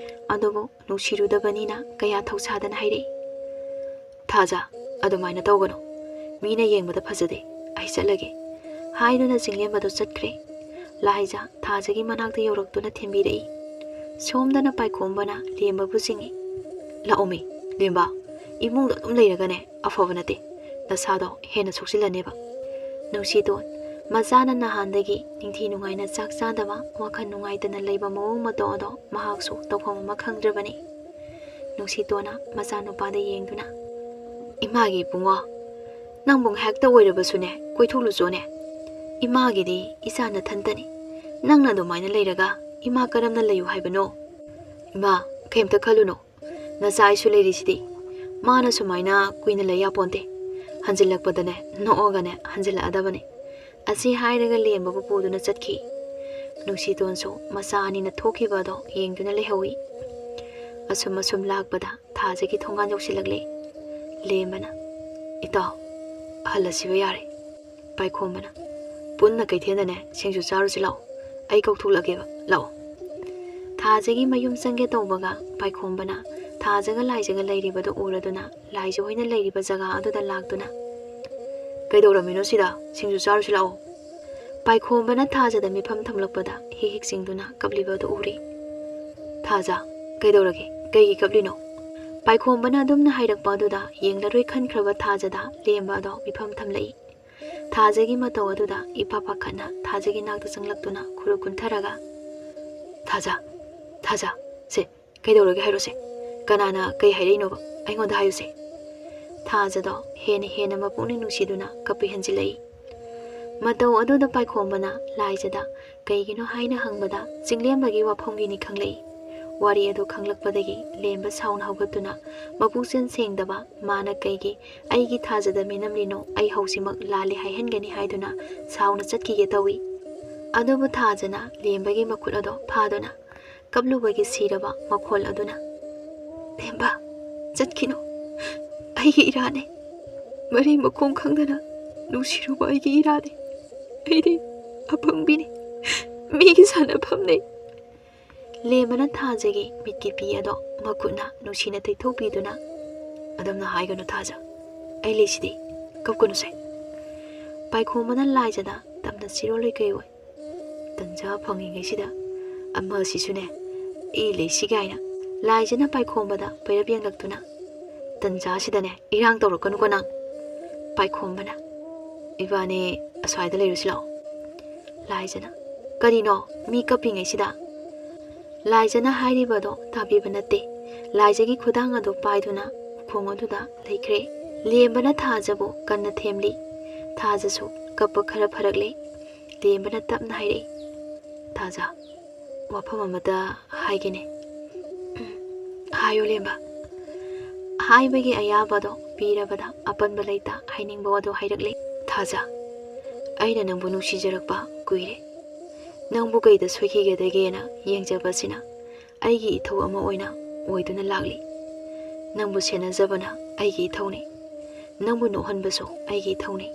ꯑꯗꯨꯕꯨ ꯅꯨꯡꯁꯤꯔꯨꯗꯕꯅꯤꯅ ꯀꯌꯥ ꯊꯧꯁꯥꯗꯅ ꯍꯥꯏꯔꯛꯏ꯫ "ꯊꯥꯖ, ꯑꯗꯨꯃꯥꯏꯅ ꯇꯧꯒꯅꯨ꯫ ꯃꯤꯅ ꯌꯦꯡꯕꯗ ꯐꯖꯗꯦ꯫ ꯑꯩ ꯆꯠꯂꯒꯦ" ꯍꯥꯏꯗꯨꯅ ꯆꯤꯡꯂꯦꯝꯕꯗꯨ ꯆꯠꯈ꯭ꯔꯦ꯫ ꯂꯥꯏꯖ ꯊꯥꯖꯒꯤ ꯃꯅꯥꯛꯇ ꯌꯧꯔꯛꯇꯨꯅ ꯊꯦꯝꯕꯤꯔꯛꯏ꯫ ꯁꯣꯝꯗꯅ ꯄꯥꯏꯈꯣꯝꯕꯅ ꯂꯦꯝꯕꯕꯨ ꯆꯤꯡꯏ꯫ "ꯂꯥꯛꯑꯣꯃꯤ, ꯂꯦꯝꯕ, ꯏꯃꯨꯡꯗ ꯑꯗꯨꯝ ꯂꯩꯔꯒꯅꯦ ꯑꯐꯕ ꯅꯠꯇꯦ꯫ ꯅꯁꯥꯗꯣ ꯍꯦꯟꯅ ꯁꯣꯛꯆꯤꯜꯂꯅꯦꯕ"꯫ ꯅꯨꯡꯁꯤꯇꯣꯟ, ꯃꯆꯥꯅ ꯅꯍꯥꯟꯗꯒꯤ ꯅꯤꯡꯊꯤ ꯅꯨꯡꯉꯥꯏꯅ ꯆꯥꯛ ꯆꯥꯗꯕ, ꯋꯥꯈꯜ ꯅꯨꯡꯉꯥꯏꯇꯅ ꯂꯩꯕ ꯃꯑꯣꯡ ꯃꯇꯧ ꯑꯗꯣ ꯃꯍꯥꯛꯁꯨ ꯇꯧꯐꯝ ꯑꯃ ꯈꯪꯗ꯭ꯔꯕꯅꯤ꯫ ꯅꯨꯡꯁꯤꯇꯣꯟꯅ ꯃꯆꯥꯅꯨꯄꯥꯗ ꯌꯦꯡꯗꯨꯅ, "ꯏꯃꯥꯒꯤ ꯏꯕꯨꯡꯉꯣ, ꯅꯪꯕꯨ ꯉꯥꯏꯍꯥꯛꯇ ꯑꯣꯏꯔꯕꯁꯨꯅꯦ ꯀꯣꯏꯊꯣꯛꯂꯨꯆꯣꯅꯦ꯫ ꯏꯃꯥꯒꯤꯗꯤ ꯏꯆꯥ ꯅꯊꯟꯇꯅꯤ꯫ ꯅꯪꯅ ꯑꯗꯨꯃꯥꯏꯅ ꯂꯩꯔꯒ ꯏꯃꯥ ꯀꯔꯝꯅ ꯂꯩꯌꯨ ꯍꯥꯏꯕꯅꯣ? ꯏꯃꯥ, ꯀꯩꯝꯇ ꯈꯜꯂꯨꯅꯨ꯫ ꯅꯆꯥ ꯑꯩꯁꯨ ꯂꯩꯔꯤꯁꯤꯗꯤ"꯫ ꯃꯥꯅ ꯁꯨꯃꯥꯏꯅ ꯀꯨꯏꯅ ꯂꯩ ꯌꯥꯄꯣꯟꯇꯦ꯫ ꯍꯟꯖꯤꯜꯂꯛꯄꯗꯅꯦ ꯅꯣꯛꯑꯒꯅꯦ ꯍꯟꯖꯤꯜꯂꯛꯑꯗꯕꯅꯤ꯫ ꯑꯁꯤ ꯍꯥꯏꯔꯒ ꯂꯦꯝꯕꯕꯨ ꯄꯨꯗꯨꯅ ꯆꯠꯈꯤ꯫ ꯅꯨꯡꯁꯤꯇꯣꯟꯁꯨ ꯃꯆꯥ ꯑꯅꯤꯅ ꯊꯣꯛꯈꯤꯕ ꯑꯗꯣ ꯌꯦꯡꯗꯨꯅ ꯂꯩꯍꯧꯏ꯫ ꯑꯁꯨꯝ ꯑꯁꯨꯝ ꯂꯥꯛꯄꯗ ꯊꯥꯖꯒꯤ ꯊꯣꯡꯒꯥꯟ ꯌꯧꯁꯤꯜꯂꯛꯂꯦ꯫ ꯂꯦꯝꯕꯅ, "ꯏꯇꯥꯎ, ꯍꯜꯂꯁꯤꯕ ꯌꯥꯔꯦ꯫" ꯄꯥꯏꯈꯣꯝꯕꯅ, "ꯄꯨꯟꯅ ꯀꯩꯊꯦꯜꯗꯅꯦ ꯁꯤꯡꯖꯨ ꯆꯥꯔꯨꯁꯤ ꯂꯥꯛꯑꯣ, ꯑꯩ ꯀꯧꯊꯣꯛꯂꯒꯦꯕ, ꯂꯥꯛꯑꯣ꯫" ꯊꯥꯖꯒꯤ ꯃꯌꯨꯝ ꯆꯪꯒꯦ ꯇꯧꯕꯒ ꯄꯥꯏꯈꯣꯝꯕꯅ ꯊꯥꯖꯒ ꯂꯥꯏꯖꯒ ꯂꯩꯔꯤꯕꯗꯨ ꯎꯔꯗꯨꯅ ꯂꯥꯏꯖ ꯍꯣꯏꯅ ꯂꯩꯔꯤꯕ ꯖꯒꯥ ꯑꯗꯨꯗ ꯂꯥꯛꯇꯨꯅ, "ꯀꯩꯗꯧꯔꯝꯃꯤꯅꯣ ꯁꯤꯗ? ꯁꯤꯡꯖꯨ ꯆꯥꯔꯨꯁꯤ ꯂꯥꯛꯑꯣ꯫" ꯄꯥꯏꯈꯣꯝꯕꯅ ꯊꯥꯖꯗ ꯃꯤꯐꯝ ꯊꯝꯂꯛꯄꯗ ꯍꯤꯛ ꯍꯤꯛ ꯆꯤꯡꯗꯨꯅ ꯀꯞꯂꯤꯕ ꯑꯗꯨ ꯎꯔꯦ꯫ "ꯊꯥꯖ, ꯀꯩꯗꯧꯔꯒꯦ? ꯀꯩꯒꯤ ꯀꯞꯂꯤꯅꯣ?" ꯄꯥꯏꯈꯣꯝꯕꯅ ꯑꯗꯨꯝꯅ ꯍꯥꯏꯔꯛꯄ ꯑꯗꯨꯗ ꯌꯦꯡꯂꯔꯣꯏ ꯈꯟꯈ꯭ꯔꯕ ꯊꯥꯖꯗ ꯂꯦꯝꯕ ꯑꯗꯣ ꯃꯤꯐꯝ ꯊꯝꯂꯛꯏ꯫ ꯊꯥꯖꯒꯤ ꯃꯇꯧ ꯑꯗꯨꯗ ꯏꯄꯥ ꯄꯥꯈꯠꯅ ꯊꯥꯖꯒꯤ ꯅꯥꯛꯇ ꯆꯪꯂꯛꯇꯨꯅ ꯈꯨꯔꯨ ꯀꯨꯟꯊꯔꯒ, "ꯊꯥꯖ, ꯊꯥꯖ, ꯁꯦ, ꯀꯩꯗꯧꯔꯒꯦ ꯍꯥꯏꯔꯣꯁꯦ? ꯀꯅꯥꯅ ꯀꯩ ꯍꯥꯏꯔꯛꯏꯅꯣꯕ? ꯑꯩꯉꯣꯟꯗ ꯍꯥꯏꯌꯨꯁꯦ꯫" ꯊꯥꯖꯗꯣ ꯍꯦꯟꯅ ꯍꯦꯟꯅ ꯃꯄꯨꯛꯅꯤꯡ ꯅꯨꯡꯁꯤꯗꯨꯅ ꯀꯞꯄꯤ ꯍꯦꯟꯖꯤꯜꯂꯛꯏ꯫ ꯃꯇꯧ ꯑꯗꯨꯗ ꯄꯥꯏꯈꯣꯝꯕꯅ ꯂꯥꯏꯖꯗ ꯀꯩꯒꯤꯅꯣ ꯍꯥꯏꯅ ꯍꯪꯕꯗ ꯆꯤꯡꯂꯦꯝꯕꯒꯤ ꯋꯥꯐꯝꯒꯤꯅꯤ ꯈꯪꯂꯛꯏ꯫ ꯋꯥꯔꯤ ꯑꯗꯨ ꯈꯪꯂꯛꯄꯗꯒꯤ ꯂꯦꯝꯕ ꯁꯥꯎꯅ ꯍꯧꯒꯠꯇꯨꯅ ꯃꯄꯨꯛꯆꯦꯜ ꯁꯦꯡꯗꯕ ꯃꯥꯅ ꯀꯩꯒꯤ ꯑꯩꯒꯤ ꯊꯥꯖꯗ ꯃꯤꯅꯝꯂꯤꯅꯣ, ꯑꯩ ꯍꯧꯖꯤꯛꯃꯛ ꯂꯥꯜꯂꯦ ꯍꯥꯏꯍꯟꯒꯅꯤ ꯍꯥꯏꯗꯨꯅ ꯁꯥꯎꯅ ꯆꯠꯈꯤꯒꯦ ꯇꯧꯏ꯫ ꯑꯗꯨꯕꯨ ꯊꯥꯖꯅ ꯂꯦꯝꯕꯒꯤ ꯃꯈꯨꯠ ꯑꯗꯣ ꯐꯥꯗꯨꯅ ꯀꯞꯂꯨꯕꯒꯤ ꯁꯤꯔꯕ ꯃꯈꯣꯜ ꯑꯗꯨꯅ, "ꯂꯦꯝꯕ, ꯆꯠꯈꯤꯅꯨ, ꯑꯩꯒꯤ ꯏꯔꯥꯅꯦ꯫ ꯃꯔꯤ ꯃꯈꯣꯡ ꯈꯪꯗꯅ ꯅꯨꯡꯁꯤꯔꯨꯕ ꯑꯩꯒꯤ ꯏꯔꯥꯅꯦ꯫ ꯑꯩꯗꯤ ꯑꯄꯪꯕꯤꯅꯤ, ꯃꯤꯒꯤ ꯁꯥꯟꯅꯐꯝꯅꯤ꯫" ꯂꯦꯝꯕꯅ ꯊꯥꯖꯒꯤ ꯃꯤꯠꯀꯤ ꯄꯤ ꯑꯗꯣ ꯃꯈꯨꯠꯅ ꯅꯨꯡꯁꯤꯅ ꯇꯩꯊꯣꯛꯄꯤꯗꯨꯅ, "ꯑꯗꯨꯝꯅ ꯍꯥꯏꯒꯅꯨ ꯊꯥꯖ, ꯑꯩ ꯂꯩꯁꯤꯗꯤ, ꯀꯞꯀꯅꯨꯁꯦ꯫" ꯄꯥꯏꯈꯣꯝꯕꯅ ꯂꯥꯏꯖꯗ ꯇꯝꯅ ꯆꯤꯔꯣꯜ ꯂꯩꯀꯩ ꯑꯣꯏ꯫ "ꯇꯟꯖꯥ ꯐꯪꯉꯤꯉꯩꯁꯤꯗ ꯑꯃꯁꯤꯁꯨꯅꯦ, ꯑꯩ ꯂꯩꯁꯤ ꯀꯥꯏꯅ꯫" ꯂꯥꯏꯖꯅ ꯄꯥꯏꯈꯣꯝꯕꯗ ꯄꯩꯔꯞ ꯌꯦꯡꯂꯛꯇꯨꯅ, "ꯇꯟꯖꯥꯁꯤꯗꯅꯦ ꯏꯔꯥꯡ ꯇꯧꯔꯛꯀꯅꯨꯀꯣ ꯅꯪ꯫" ꯄꯥꯏꯈꯣꯝꯕꯅ, "ꯏꯕꯥꯅꯤ ꯑꯁ꯭ꯋꯥꯏꯗ ꯂꯩꯔꯨꯁꯤ ꯂꯥꯛꯑꯣ꯫" ꯂꯥꯏꯖꯅ, "ꯀꯔꯤꯅꯣ ꯃꯤ ꯀꯞꯄꯤꯉꯩꯁꯤꯗ?" ꯂꯥꯏꯖꯅ ꯍꯥꯏꯔꯤꯕꯗꯣ ꯇꯥꯕꯤꯕ ꯅꯠꯇꯦ꯫ ꯂꯥꯏꯖꯒꯤ ꯈꯨꯗꯥꯡ ꯑꯗꯨ ꯄꯥꯏꯗꯨꯅ ꯎꯈꯣꯡ ꯑꯗꯨꯗ ꯂꯩꯈ꯭ꯔꯦ꯫ ꯂꯦꯝꯕꯅ ꯊꯥꯖꯕꯨ ꯀꯟꯅ ꯊꯦꯝꯂꯤ꯫ ꯊꯥꯖꯁꯨ ꯀꯞꯄ ꯈꯔ ꯐꯔꯛꯂꯦ꯫ ꯂꯦꯝꯕꯅ ꯇꯞꯅ ꯍꯥꯏꯔꯛꯏ, "ꯊꯥꯖ, ꯋꯥꯐꯝ ꯑꯃꯇ ꯍꯥꯏꯒꯦꯅꯦ꯫" "ꯎꯝ, ꯍꯥꯏꯌꯨ ꯂꯦꯝꯕ꯫" ꯍꯥꯏꯕꯒꯤ ꯑꯌꯥꯕꯗꯣ ꯄꯤꯔꯕꯗ ꯑꯄꯟꯕ ꯂꯩꯇ ꯍꯥꯏꯅꯤꯡꯕ ꯑꯗꯨ ꯍꯥꯏꯔꯛꯂꯦ꯫ "ꯊꯥꯖ, ꯑꯩꯅ ꯅꯪꯕꯨ ꯅꯨꯡꯁꯤꯖꯔꯛꯄ ꯀꯨꯏꯔꯦ꯫ ꯅꯪꯕꯨ ꯀꯩꯗ ꯁꯣꯏꯈꯤꯒꯗꯒꯦꯅ ꯌꯦꯡꯖꯕꯁꯤꯅ ꯑꯩꯒꯤ ꯏꯊꯧ ꯑꯃ ꯑꯣꯏꯅ ꯑꯣꯏꯗꯨꯅ ꯂꯥꯛꯂꯤ꯫ ꯅꯪꯕꯨ ꯁꯦꯟꯅꯖꯕꯅ ꯑꯩꯒꯤ ꯏꯊꯧꯅꯤ꯫ ꯅꯪꯕꯨ ꯅꯣꯛꯍꯟꯕꯁꯨ ꯑꯩꯒꯤ ꯏꯊꯧꯅꯤ꯫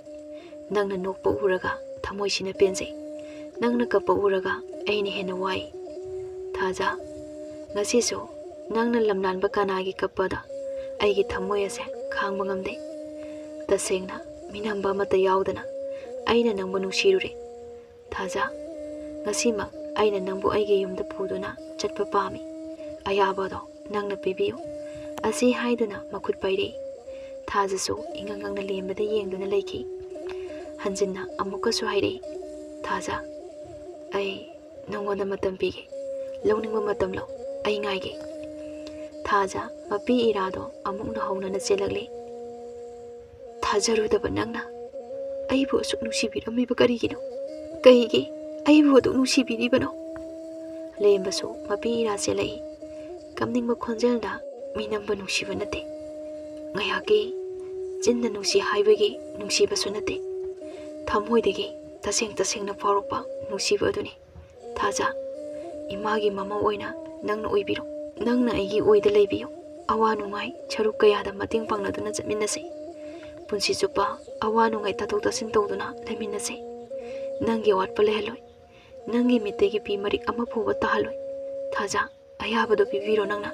ꯅꯪꯅ ꯅꯣꯛꯄ ꯎꯔꯒ ꯊꯃꯣꯏꯁꯤꯅ ꯄꯦꯟꯖꯩ꯫ ꯅꯪꯅ ꯀꯞꯄ ꯎꯔꯒ ꯑꯩꯅ ꯍꯦꯟꯅ ꯋꯥꯏ꯫ ꯊꯥꯖ, ꯉꯁꯤꯁꯨ ꯅꯪꯅ ꯂꯝꯂꯥꯟꯕ ꯀꯅꯥꯒꯤ ꯀꯞꯄꯗ ꯑꯩꯒꯤ ꯊꯃꯣꯏ ꯑꯁꯦ ꯈꯥꯡꯕ ꯉꯝꯗꯦ꯫ ꯇꯁꯦꯡꯅ ꯃꯤꯅꯝꯕ ꯑꯃꯠꯇ ꯌꯥꯎꯗꯅ ꯑꯩꯅ ꯅꯪꯕꯨ ꯅꯨꯡꯁꯤꯔꯨꯔꯦ꯫ ꯊꯥꯖ, ꯉꯁꯤꯃꯛ ꯑꯩꯅ ꯅꯪꯕꯨ ꯑꯩꯒꯤ ꯌꯨꯝꯗ ꯄꯨꯗꯨꯅ ꯆꯠꯄ ꯄꯥꯝꯃꯤ꯫ ꯑꯌꯥꯕꯗꯣ ꯅꯪꯅ ꯄꯤꯕꯤꯌꯨ꯫ ꯑꯁꯤ ꯍꯥꯏꯗꯨꯅ ꯃꯈꯨꯠ ꯄꯥꯏꯔꯛꯏ꯫ ꯊꯥꯖꯁꯨ ꯏꯉꯛ ꯉꯛꯅ ꯂꯦꯝꯕꯗ ꯌꯦꯡꯗꯨꯅ ꯂꯩꯈꯤ꯫ ꯍꯟꯖꯤꯟꯅ ꯑꯃꯨꯛꯀꯁꯨ ꯍꯥꯏꯔꯛꯏ, "ꯊꯥꯖ, ꯑꯩ ꯅꯉꯣꯟꯗ ꯃꯇꯝ ꯄꯤꯒꯦ꯫ ꯂꯧꯅꯤꯡꯕ ꯃꯇꯝ ꯂꯧ꯫ ꯑꯩ ꯉꯥꯏꯒꯦ꯫" ꯊꯥꯖ ꯃꯄꯤ ꯏꯔꯥꯗꯣ ꯑꯃꯨꯛ ꯅꯧꯍꯧꯅꯅ ꯆꯦꯜꯂꯛꯂꯦ꯫ "ꯊꯥꯖꯔꯨꯗꯕ ꯅꯪꯅ ꯑꯩꯕꯨ ꯑꯁꯨꯛ ꯅꯨꯡꯁꯤꯕꯤꯔꯝꯃꯤꯕ ꯀꯔꯤꯒꯤꯅꯣ? ꯀꯩꯒꯤ ꯑꯩꯕꯨ ꯑꯗꯨꯛ ꯅꯨꯡꯁꯤꯕꯤꯔꯤꯕꯅꯣ?" ꯂꯦꯝꯕꯁꯨ ꯃꯄꯤ ꯏꯔꯥ ꯆꯦꯜꯂꯛꯏ꯫ ꯀꯞꯅꯤꯡꯕ ꯈꯣꯟꯖꯦꯜꯗ, "ꯃꯤꯅꯝꯕ ꯅꯨꯡꯁꯤꯕ ꯅꯠꯇꯦ꯫ ꯉꯥꯏꯍꯥꯛꯀꯤ ꯆꯤꯟꯅ ꯅꯨꯡꯁꯤ ꯍꯥꯏꯕꯒꯤ ꯅꯨꯡꯁꯤꯕꯁꯨ ꯅꯠꯇꯦ꯫ ꯊꯃꯣꯏꯗꯒꯤ ꯇꯁꯦꯡ ꯇꯁꯦꯡꯅ ꯐꯥꯎꯔꯛꯄ ꯅꯨꯡꯁꯤꯕ ꯑꯗꯨꯅꯤ꯫ ꯊꯥꯖ, ꯏꯃꯥꯒꯤ ꯃꯃꯧ ꯑꯣꯏꯅ ꯅꯪꯅ ꯑꯣꯏꯕꯤꯔꯣ꯫ ꯅꯪꯅ ꯑꯩꯒꯤ ꯑꯣꯏꯗ ꯂꯩꯕꯤꯌꯨ꯫ ꯑꯋꯥ ꯅꯨꯡꯉꯥꯏ ꯁꯔꯨꯛ ꯀꯌꯥꯗ ꯃꯇꯦꯡ ꯄꯥꯡꯅꯗꯨꯅ ꯆꯠꯃꯤꯟꯅꯁꯤ꯫ ꯄꯨꯟꯁꯤ ꯆꯨꯞꯄ ꯑꯋꯥ ꯅꯨꯡꯉꯥꯏ ꯇꯥꯊꯣꯛ ꯇꯥꯁꯤꯟ ꯇꯧꯗꯨꯅ ꯂꯩꯃꯤꯟꯅꯁꯤ꯫ ꯅꯪꯒꯤ ꯑꯋꯥꯠꯄ ꯂꯩꯍꯜꯂꯣꯏ꯫ ꯅꯪꯒꯤ ꯃꯤꯠꯇꯒꯤ ꯄꯤ ꯃꯔꯤꯛ ꯑꯃ ꯐꯥꯎꯕ ꯇꯥꯍꯜꯂꯣꯏ꯫ ꯊꯥꯖ, ꯑꯌꯥꯕꯗꯣ ꯄꯤꯕꯤꯔꯣ ꯅꯪꯅ꯫"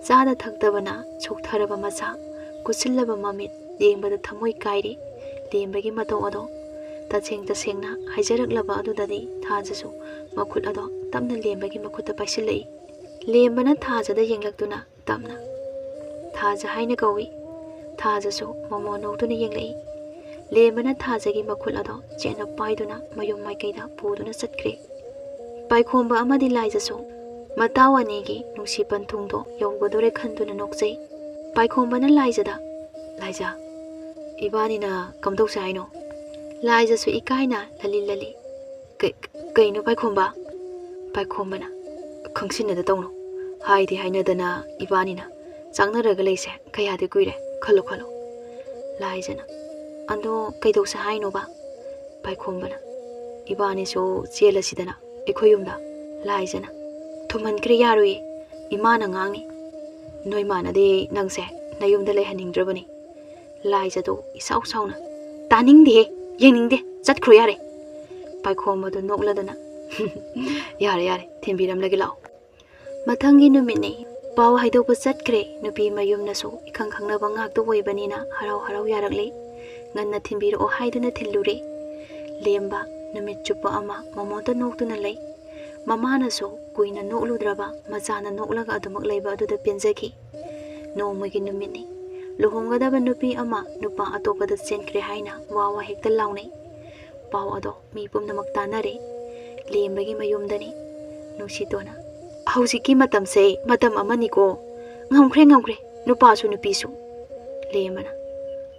ꯆꯥꯗ ꯊꯛꯇꯕꯅ ꯁꯣꯛꯊꯔꯕ ꯃꯁꯥ, ꯀꯨꯠꯁꯤꯜꯂꯕ ꯃꯃꯤꯠ, ꯌꯦꯡꯕꯗ ꯊꯃꯣꯏ ꯀꯥꯏꯔꯦ꯫ ꯂꯦꯝꯕꯒꯤ ꯃꯇꯧ ꯑꯗꯣ ꯇꯁꯦꯡ ꯇꯁꯦꯡꯅ ꯍꯥꯏꯖꯔꯛꯂꯕ ꯑꯗꯨꯗꯗꯤ ꯊꯥꯖꯁꯨ ꯃꯈꯨꯠ ꯑꯗꯣ ꯇꯞꯅ ꯂꯦꯝꯕꯒꯤ ꯃꯈꯨꯠꯇ ꯄꯥꯏꯁꯤꯜꯂꯛꯏ꯫ ꯂꯦꯝꯕꯅ ꯊꯥꯖꯗ ꯌꯦꯡꯂꯛꯇꯨꯅ ꯇꯞꯅ, "ꯊꯥꯖ ꯍꯥꯏꯅ ꯀꯧꯏ꯫" ꯊꯥꯖꯁꯨ ꯃꯃꯣꯟ ꯅꯣꯛꯇꯨꯅ ꯌꯦꯡꯂꯛꯏ꯫ ꯂꯦꯝꯕꯅ ꯊꯥꯖꯒꯤ ꯃꯈꯨꯠ ꯑꯗꯣ ꯆꯦꯠꯅ ꯄꯥꯏꯗꯨꯅ ꯃꯌꯨꯝ ꯃꯥꯏꯀꯩꯗ ꯄꯨꯗꯨꯅ ꯆꯠꯈ꯭ꯔꯦ꯫ ꯄꯥꯏꯈꯣꯝꯕ ꯑꯃꯗꯤ ꯂꯥꯏꯖꯁꯨ ꯃꯇꯥꯎ ꯑꯅꯤꯒꯤ ꯅꯨꯡꯁꯤ ꯄꯟꯊꯨꯡꯗꯣ ꯌꯧꯒꯗꯣꯔꯦ ꯈꯟꯗꯨꯅ ꯅꯣꯛꯆꯩ꯫ ꯄꯥꯏꯈꯣꯝꯕꯅ ꯂꯥꯏꯖꯗ, "ꯂꯥꯏꯖ, ꯏꯕꯥꯅꯤꯅ ꯀꯝꯗꯧꯁꯦ ꯍꯥꯏꯅꯣ?" ꯂꯥꯏꯖꯁꯨ ꯏꯀꯥꯏꯅ ꯂꯂꯤ ꯂꯂꯤ, "ꯀꯩ-, ꯀꯩꯅꯣ ꯄꯥꯏꯈꯣꯝꯕ?" ꯄꯥꯏꯈꯣꯝꯕꯅ, "ꯈꯪꯁꯤꯟꯅꯗ ꯇꯧꯅꯣ꯫ ꯍꯥꯏꯗꯤ ꯍꯥꯏꯅꯗꯅ ꯏꯕꯥꯅꯤꯅ ꯆꯥꯡꯅꯔꯒ ꯂꯩꯁꯦ ꯀꯌꯥꯗꯤ ꯀꯨꯏꯔꯦ꯫ ꯈꯜꯂꯣ, ꯈꯜꯂꯣ꯫" ꯂꯥꯏꯖꯅ, "ꯑꯗꯣ ꯀꯩꯗꯧꯁꯦ ꯍꯥꯏꯅꯣꯕ?" ꯄꯥꯏꯈꯣꯝꯕꯅ, ꯏꯕꯥꯅꯤꯁꯨ ꯆꯦꯜꯂꯁꯤꯗꯅ ꯑꯩꯈꯣꯏ ꯌꯨꯝꯗ꯫ ꯂꯥꯏꯖꯅ, "ꯊꯨꯝꯍꯟꯈ꯭ꯔꯦ, ꯌꯥꯔꯣꯏꯌꯦ꯫ ꯏꯃꯥꯅ ꯉꯥꯡꯅꯤ꯫ ꯅꯣꯏ ꯃꯥꯅꯗꯤ ꯅꯪꯁꯦ ꯅꯌꯨꯝꯗ ꯂꯩꯍꯟꯅꯤꯡꯗ꯭ꯔꯕꯅꯤ꯫ ꯂꯥꯏꯖꯗꯣ ꯏꯁꯥꯎ ꯁꯥꯎꯅ, "ꯇꯥꯅꯤꯡꯗꯦꯍꯦ, ꯌꯦꯡꯅꯤꯡꯗꯦ, ꯆꯠꯈ꯭ꯔꯣ ꯌꯥꯔꯦ"꯫ ꯄꯥꯏꯈꯣꯝꯕꯗꯣ ꯅꯣꯛꯂꯗꯅ, "ꯌꯥꯔꯦ, ꯌꯥꯔꯦ, ꯊꯤꯟꯕꯤꯔꯝꯂꯒꯦ ꯂꯥꯛꯑꯣ"꯫ ꯃꯊꯪꯒꯤ ꯅꯨꯃꯤꯠꯅꯤ꯫ ꯄꯥꯎ ꯍꯥꯏꯗꯣꯛꯄ ꯆꯠꯈ꯭ꯔꯦ꯫ ꯅꯨꯄꯤ ꯃꯌꯨꯝꯅꯁꯨ ꯏꯈꯪ ꯈꯪꯅꯕ ꯉꯥꯛꯇ ꯑꯣꯏꯕꯅꯤꯅ ꯍꯔꯥꯎ ꯍꯔꯥꯎ ꯌꯥꯔꯛꯂꯦ꯫ ꯉꯟꯅ ꯊꯤꯟꯕꯤꯔꯛꯑꯣ ꯍꯥꯏꯗꯨꯅ ꯊꯤꯜꯂꯨꯔꯦ꯫ ꯂꯦꯝꯕ ꯅꯨꯃꯤꯠ ꯆꯨꯞꯄ ꯑꯃ ꯃꯃꯣꯟꯇ ꯅꯣꯛꯇꯨꯅ ꯂꯩ꯫ ꯃꯃꯥꯅꯁꯨ ꯀꯨꯏꯅ ꯅꯣꯛꯂꯨꯗ꯭ꯔꯕ ꯃꯆꯥꯅ ꯅꯣꯛꯂꯒ ꯑꯗꯨꯃꯛ ꯂꯩꯕ ꯑꯗꯨꯗ ꯄꯦꯟꯖꯈꯤ꯫ ꯅꯣꯡꯃꯒꯤ ꯅꯨꯃꯤꯠꯅꯤ꯫ ꯂꯨꯍꯣꯡꯒꯗꯕ ꯅꯨꯄꯤ ꯑꯃ ꯅꯨꯄꯥ ꯑꯇꯣꯞꯄꯗ ꯆꯦꯟꯈ꯭ꯔꯦ ꯍꯥꯏꯅ ꯋꯥ ꯋꯥ ꯍꯦꯛꯇ ꯂꯥꯎꯅꯩ꯫ ꯄꯥꯎ ꯑꯗꯣ ꯃꯤ ꯄꯨꯝꯅꯃꯛ ꯇꯥꯅꯔꯦ꯫ ꯂꯦꯝꯕꯒꯤ ꯃꯌꯨꯝꯗꯅꯤ꯫ ꯅꯨꯡꯁꯤꯇꯣꯟꯅ, "ꯍꯧꯖꯤꯛꯀꯤ ꯃꯇꯝꯁꯦ ꯃꯇꯝ ꯑꯃꯅꯤꯀꯣ꯫ ꯉꯝꯈ꯭ꯔꯦ, ꯉꯝꯈ꯭ꯔꯦ, ꯅꯨꯄꯥꯁꯨ ꯅꯨꯄꯤꯁꯨ"꯫ ꯂꯦꯝꯕꯅ,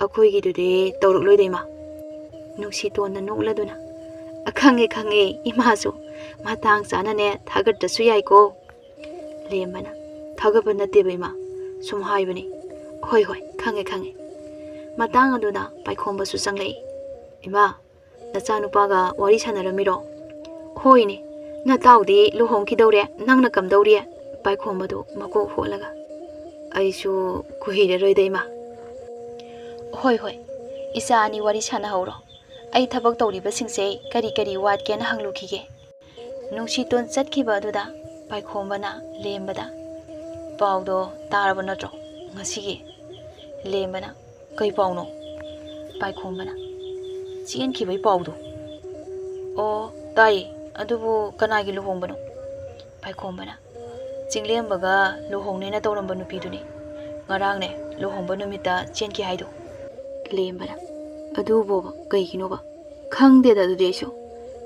"ꯑꯩꯈꯣꯏꯒꯤꯗꯨꯗꯤ ꯇꯧꯔꯛꯂꯣꯏꯗ, ꯏꯃꯥ"꯫ ꯅꯨꯡꯁꯤꯇꯣꯟꯅ ꯅꯣꯛꯂꯗꯨꯅ, "ꯑ, ꯈꯪꯉꯦ, ꯈꯪꯉꯦ, ꯏꯃꯥꯁꯨ ꯃꯇꯥꯡ ꯆꯥꯅꯅꯦ ꯊꯥꯒꯠꯇ꯭ꯔꯁꯨ ꯌꯥꯏꯀꯣ"꯫ ꯂꯦꯝꯕꯅ, "ꯊꯥꯒꯠꯄ ꯅꯠꯇꯦꯕ, ꯏꯃꯥ, ꯁꯨꯝ ꯍꯥꯏꯕꯅꯤ"꯫ "ꯍꯣꯏ, ꯍꯣꯏ, ꯈꯪꯉꯦ, ꯈꯪꯉꯦ"꯫ ꯃꯇꯥꯡ ꯑꯗꯨꯗ ꯄꯥꯏꯈꯣꯝꯕꯁꯨ ꯆꯪꯂꯛꯏ꯫ "ꯏꯃꯥ, ꯅꯆꯥꯅꯨꯄꯥꯒ ꯋꯥꯔꯤ ꯁꯥꯟꯅꯔꯝꯃꯤꯔꯣ?" "ꯍꯣꯏꯅꯦ, ꯅꯇꯥꯎꯗꯤ ꯂꯨꯍꯣꯡꯈꯤꯗꯧꯔꯦ, ꯅꯪꯅ ꯀꯝꯗꯧꯔꯤ?" ꯄꯥꯏꯈꯣꯝꯕꯗꯨ ꯃꯀꯣꯛ ꯍꯣꯠꯂꯒ, "ꯑꯩꯁꯨ ꯀꯨꯏꯔꯔꯣꯏꯗ, ꯏꯃꯥ"꯫ "ꯍꯣꯏ, ꯍꯣꯏ, ꯏꯆꯥ ꯑꯅꯤ ꯋꯥꯔꯤ ꯁꯥꯟꯅꯍꯧꯔꯣ꯫ ꯑꯩ ꯊꯕꯛ ꯇꯧꯔꯤꯕꯁꯤꯡꯁꯦ ꯀꯔꯤ ꯀꯔꯤ ꯋꯥꯠꯀꯦꯅ ꯍꯪꯂꯨꯈꯤꯒꯦ"꯫ ꯅꯨꯡꯁꯤꯇꯣꯟ ꯆꯠꯈꯤꯕ ꯑꯗꯨꯗ ꯄꯥꯏꯈꯣꯝꯕꯅ ꯂꯦꯝꯕꯗ, "ꯄꯥꯎꯗꯣ ꯇꯥꯔꯕ ꯅꯠꯇ꯭ꯔꯣ ꯉꯁꯤꯒꯤ?" ꯂꯦꯝꯕꯅ, "ꯀꯩ ꯄꯥꯎꯅꯣ?" ꯄꯥꯏꯈꯣꯝꯕꯅ, "ꯆꯦꯟꯈꯤꯕꯩ ꯄꯥꯎꯗꯣ"꯫ "ꯑꯣ, ꯇꯥꯏꯌꯦ꯫ ꯑꯗꯨꯕꯨ ꯀꯅꯥꯒꯤ ꯂꯨꯍꯣꯡꯕꯅꯣ?" ꯄꯥꯏꯈꯣꯝꯕꯅ, "ꯆꯤꯡꯂꯦꯝꯕꯒ ꯂꯨꯍꯣꯡꯅꯦꯅ ꯇꯧꯔꯝꯕ ꯅꯨꯄꯤꯗꯨꯅꯤ꯫ ꯉꯔꯥꯡꯅꯦ ꯂꯨꯍꯣꯡꯕ ꯅꯨꯃꯤꯠꯇ ꯆꯦꯟꯈꯤ ꯍꯥꯏꯗꯣ"꯫ ꯂꯦꯝꯕꯅ, "ꯑꯗꯨꯕꯣꯕ ꯀꯩꯒꯤꯅꯣꯕ? ꯈꯪꯗꯦꯗ ꯑꯗꯨꯗꯤ ꯑꯩꯁꯨ꯫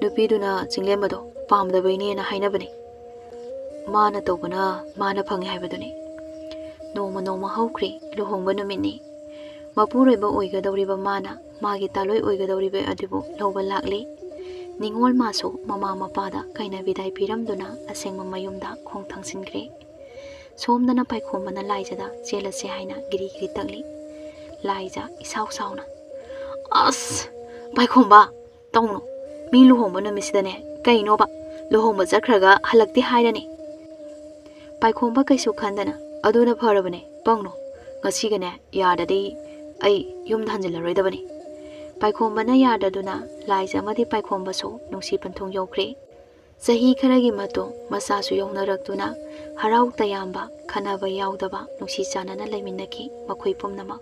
ꯅꯨꯄꯤꯗꯨꯅ ꯆꯤꯡꯂꯦꯝꯕꯗꯣ ꯄꯥꯝꯗꯕꯩꯅꯦꯅ ꯍꯥꯏꯅꯕꯅꯦ꯫ ꯃꯥꯅ ꯇꯧꯕꯅ ꯃꯥꯅ ꯐꯪꯉꯦ ꯍꯥꯏꯕꯗꯨꯅꯤ"꯫ ꯅꯣꯡꯃ ꯅꯣꯡꯃ ꯍꯧꯈ꯭ꯔꯦ꯫ ꯂꯨꯍꯣꯡꯕ ꯅꯨꯃꯤꯠꯅꯤ꯫ ꯃꯄꯨꯔꯣꯏꯕ ꯑꯣꯏꯒꯗꯧꯔꯤꯕ ꯃꯥꯅ ꯃꯥꯒꯤ ꯇꯥꯂꯣꯏ ꯑꯣꯏꯒꯗꯧꯔꯤꯕ ꯑꯗꯨꯕꯨ ꯂꯧꯕ ꯂꯥꯛꯂꯤ꯫ ꯅꯤꯉꯣꯜ ꯃꯥꯁꯨ ꯃꯃꯥ ꯃꯄꯥꯗ ꯀꯥꯏꯅ ꯕꯤꯗꯥꯏ ꯄꯤꯔꯝꯗꯨꯅ ꯑꯁꯦꯡꯕ ꯃꯌꯨꯝꯗ ꯈꯣꯡ ꯊꯥꯡꯖꯤꯟꯈ꯭ꯔꯦ꯫ ꯁꯣꯝꯗꯅ ꯄꯥꯏꯈꯣꯝꯕꯅ ꯂꯥꯏꯖꯗ ꯆꯦꯜꯂꯁꯦ ꯍꯥꯏꯅ ꯒꯤꯔꯤ ꯒꯤꯔꯤ ꯇꯛꯂꯤ꯫ ꯂꯥꯏꯖ ꯏꯁꯥꯎ ꯁꯥꯎꯅ, "ꯑꯁ, ꯄꯥꯏꯈꯣꯝꯕ, ꯇꯧꯅꯨ꯫ ꯃꯤ ꯂꯨꯍꯣꯡꯕ ꯅꯨꯃꯤꯠꯁꯤꯗꯅꯦ ꯀꯩꯅꯣꯕ, ꯂꯨꯍꯣꯡꯕ ꯆꯠꯈ꯭ꯔꯒ ꯍꯜꯂꯛꯇꯦ ꯍꯥꯏꯔꯅꯤ꯫ ꯄꯥꯏꯈꯣꯝꯕ ꯀꯩꯁꯨ ꯈꯟꯗꯅ, "ꯑꯗꯨꯅ ꯐꯔꯕꯅꯦ, ꯄꯪꯅꯣ꯫ ꯉꯁꯤꯒꯅꯦ ꯌꯥꯔꯗꯤ ꯑꯩ ꯌꯨꯝꯗ ꯍꯟꯖꯤꯜꯂꯔꯣꯏꯗꯕꯅꯤ"꯫ ꯄꯥꯏꯈꯣꯝꯕꯅ ꯌꯥꯔꯗꯗꯨꯅ ꯂꯥꯏꯖ ꯑꯃꯗꯤ ꯄꯥꯏꯈꯣꯝꯕꯁꯨ ꯅꯨꯡꯁꯤ ꯄꯟꯊꯨꯡ ꯌꯧꯈ꯭ꯔꯦ꯫ ꯆꯍꯤ ꯈꯔꯒꯤ ꯃꯇꯨꯡ ꯃꯆꯥꯁꯨ ꯌꯥꯎꯅꯔꯛꯇꯨꯅ ꯍꯔꯥꯎ ꯇꯌꯥꯝꯕ, ꯈꯠꯅꯕ ꯌꯥꯎꯗꯕ ꯅꯨꯡꯁꯤ ꯆꯥꯟꯅꯅ ꯂꯩꯃꯤꯟꯅꯈꯤ ꯃꯈꯣꯏ ꯄꯨꯝꯅꯃꯛ꯫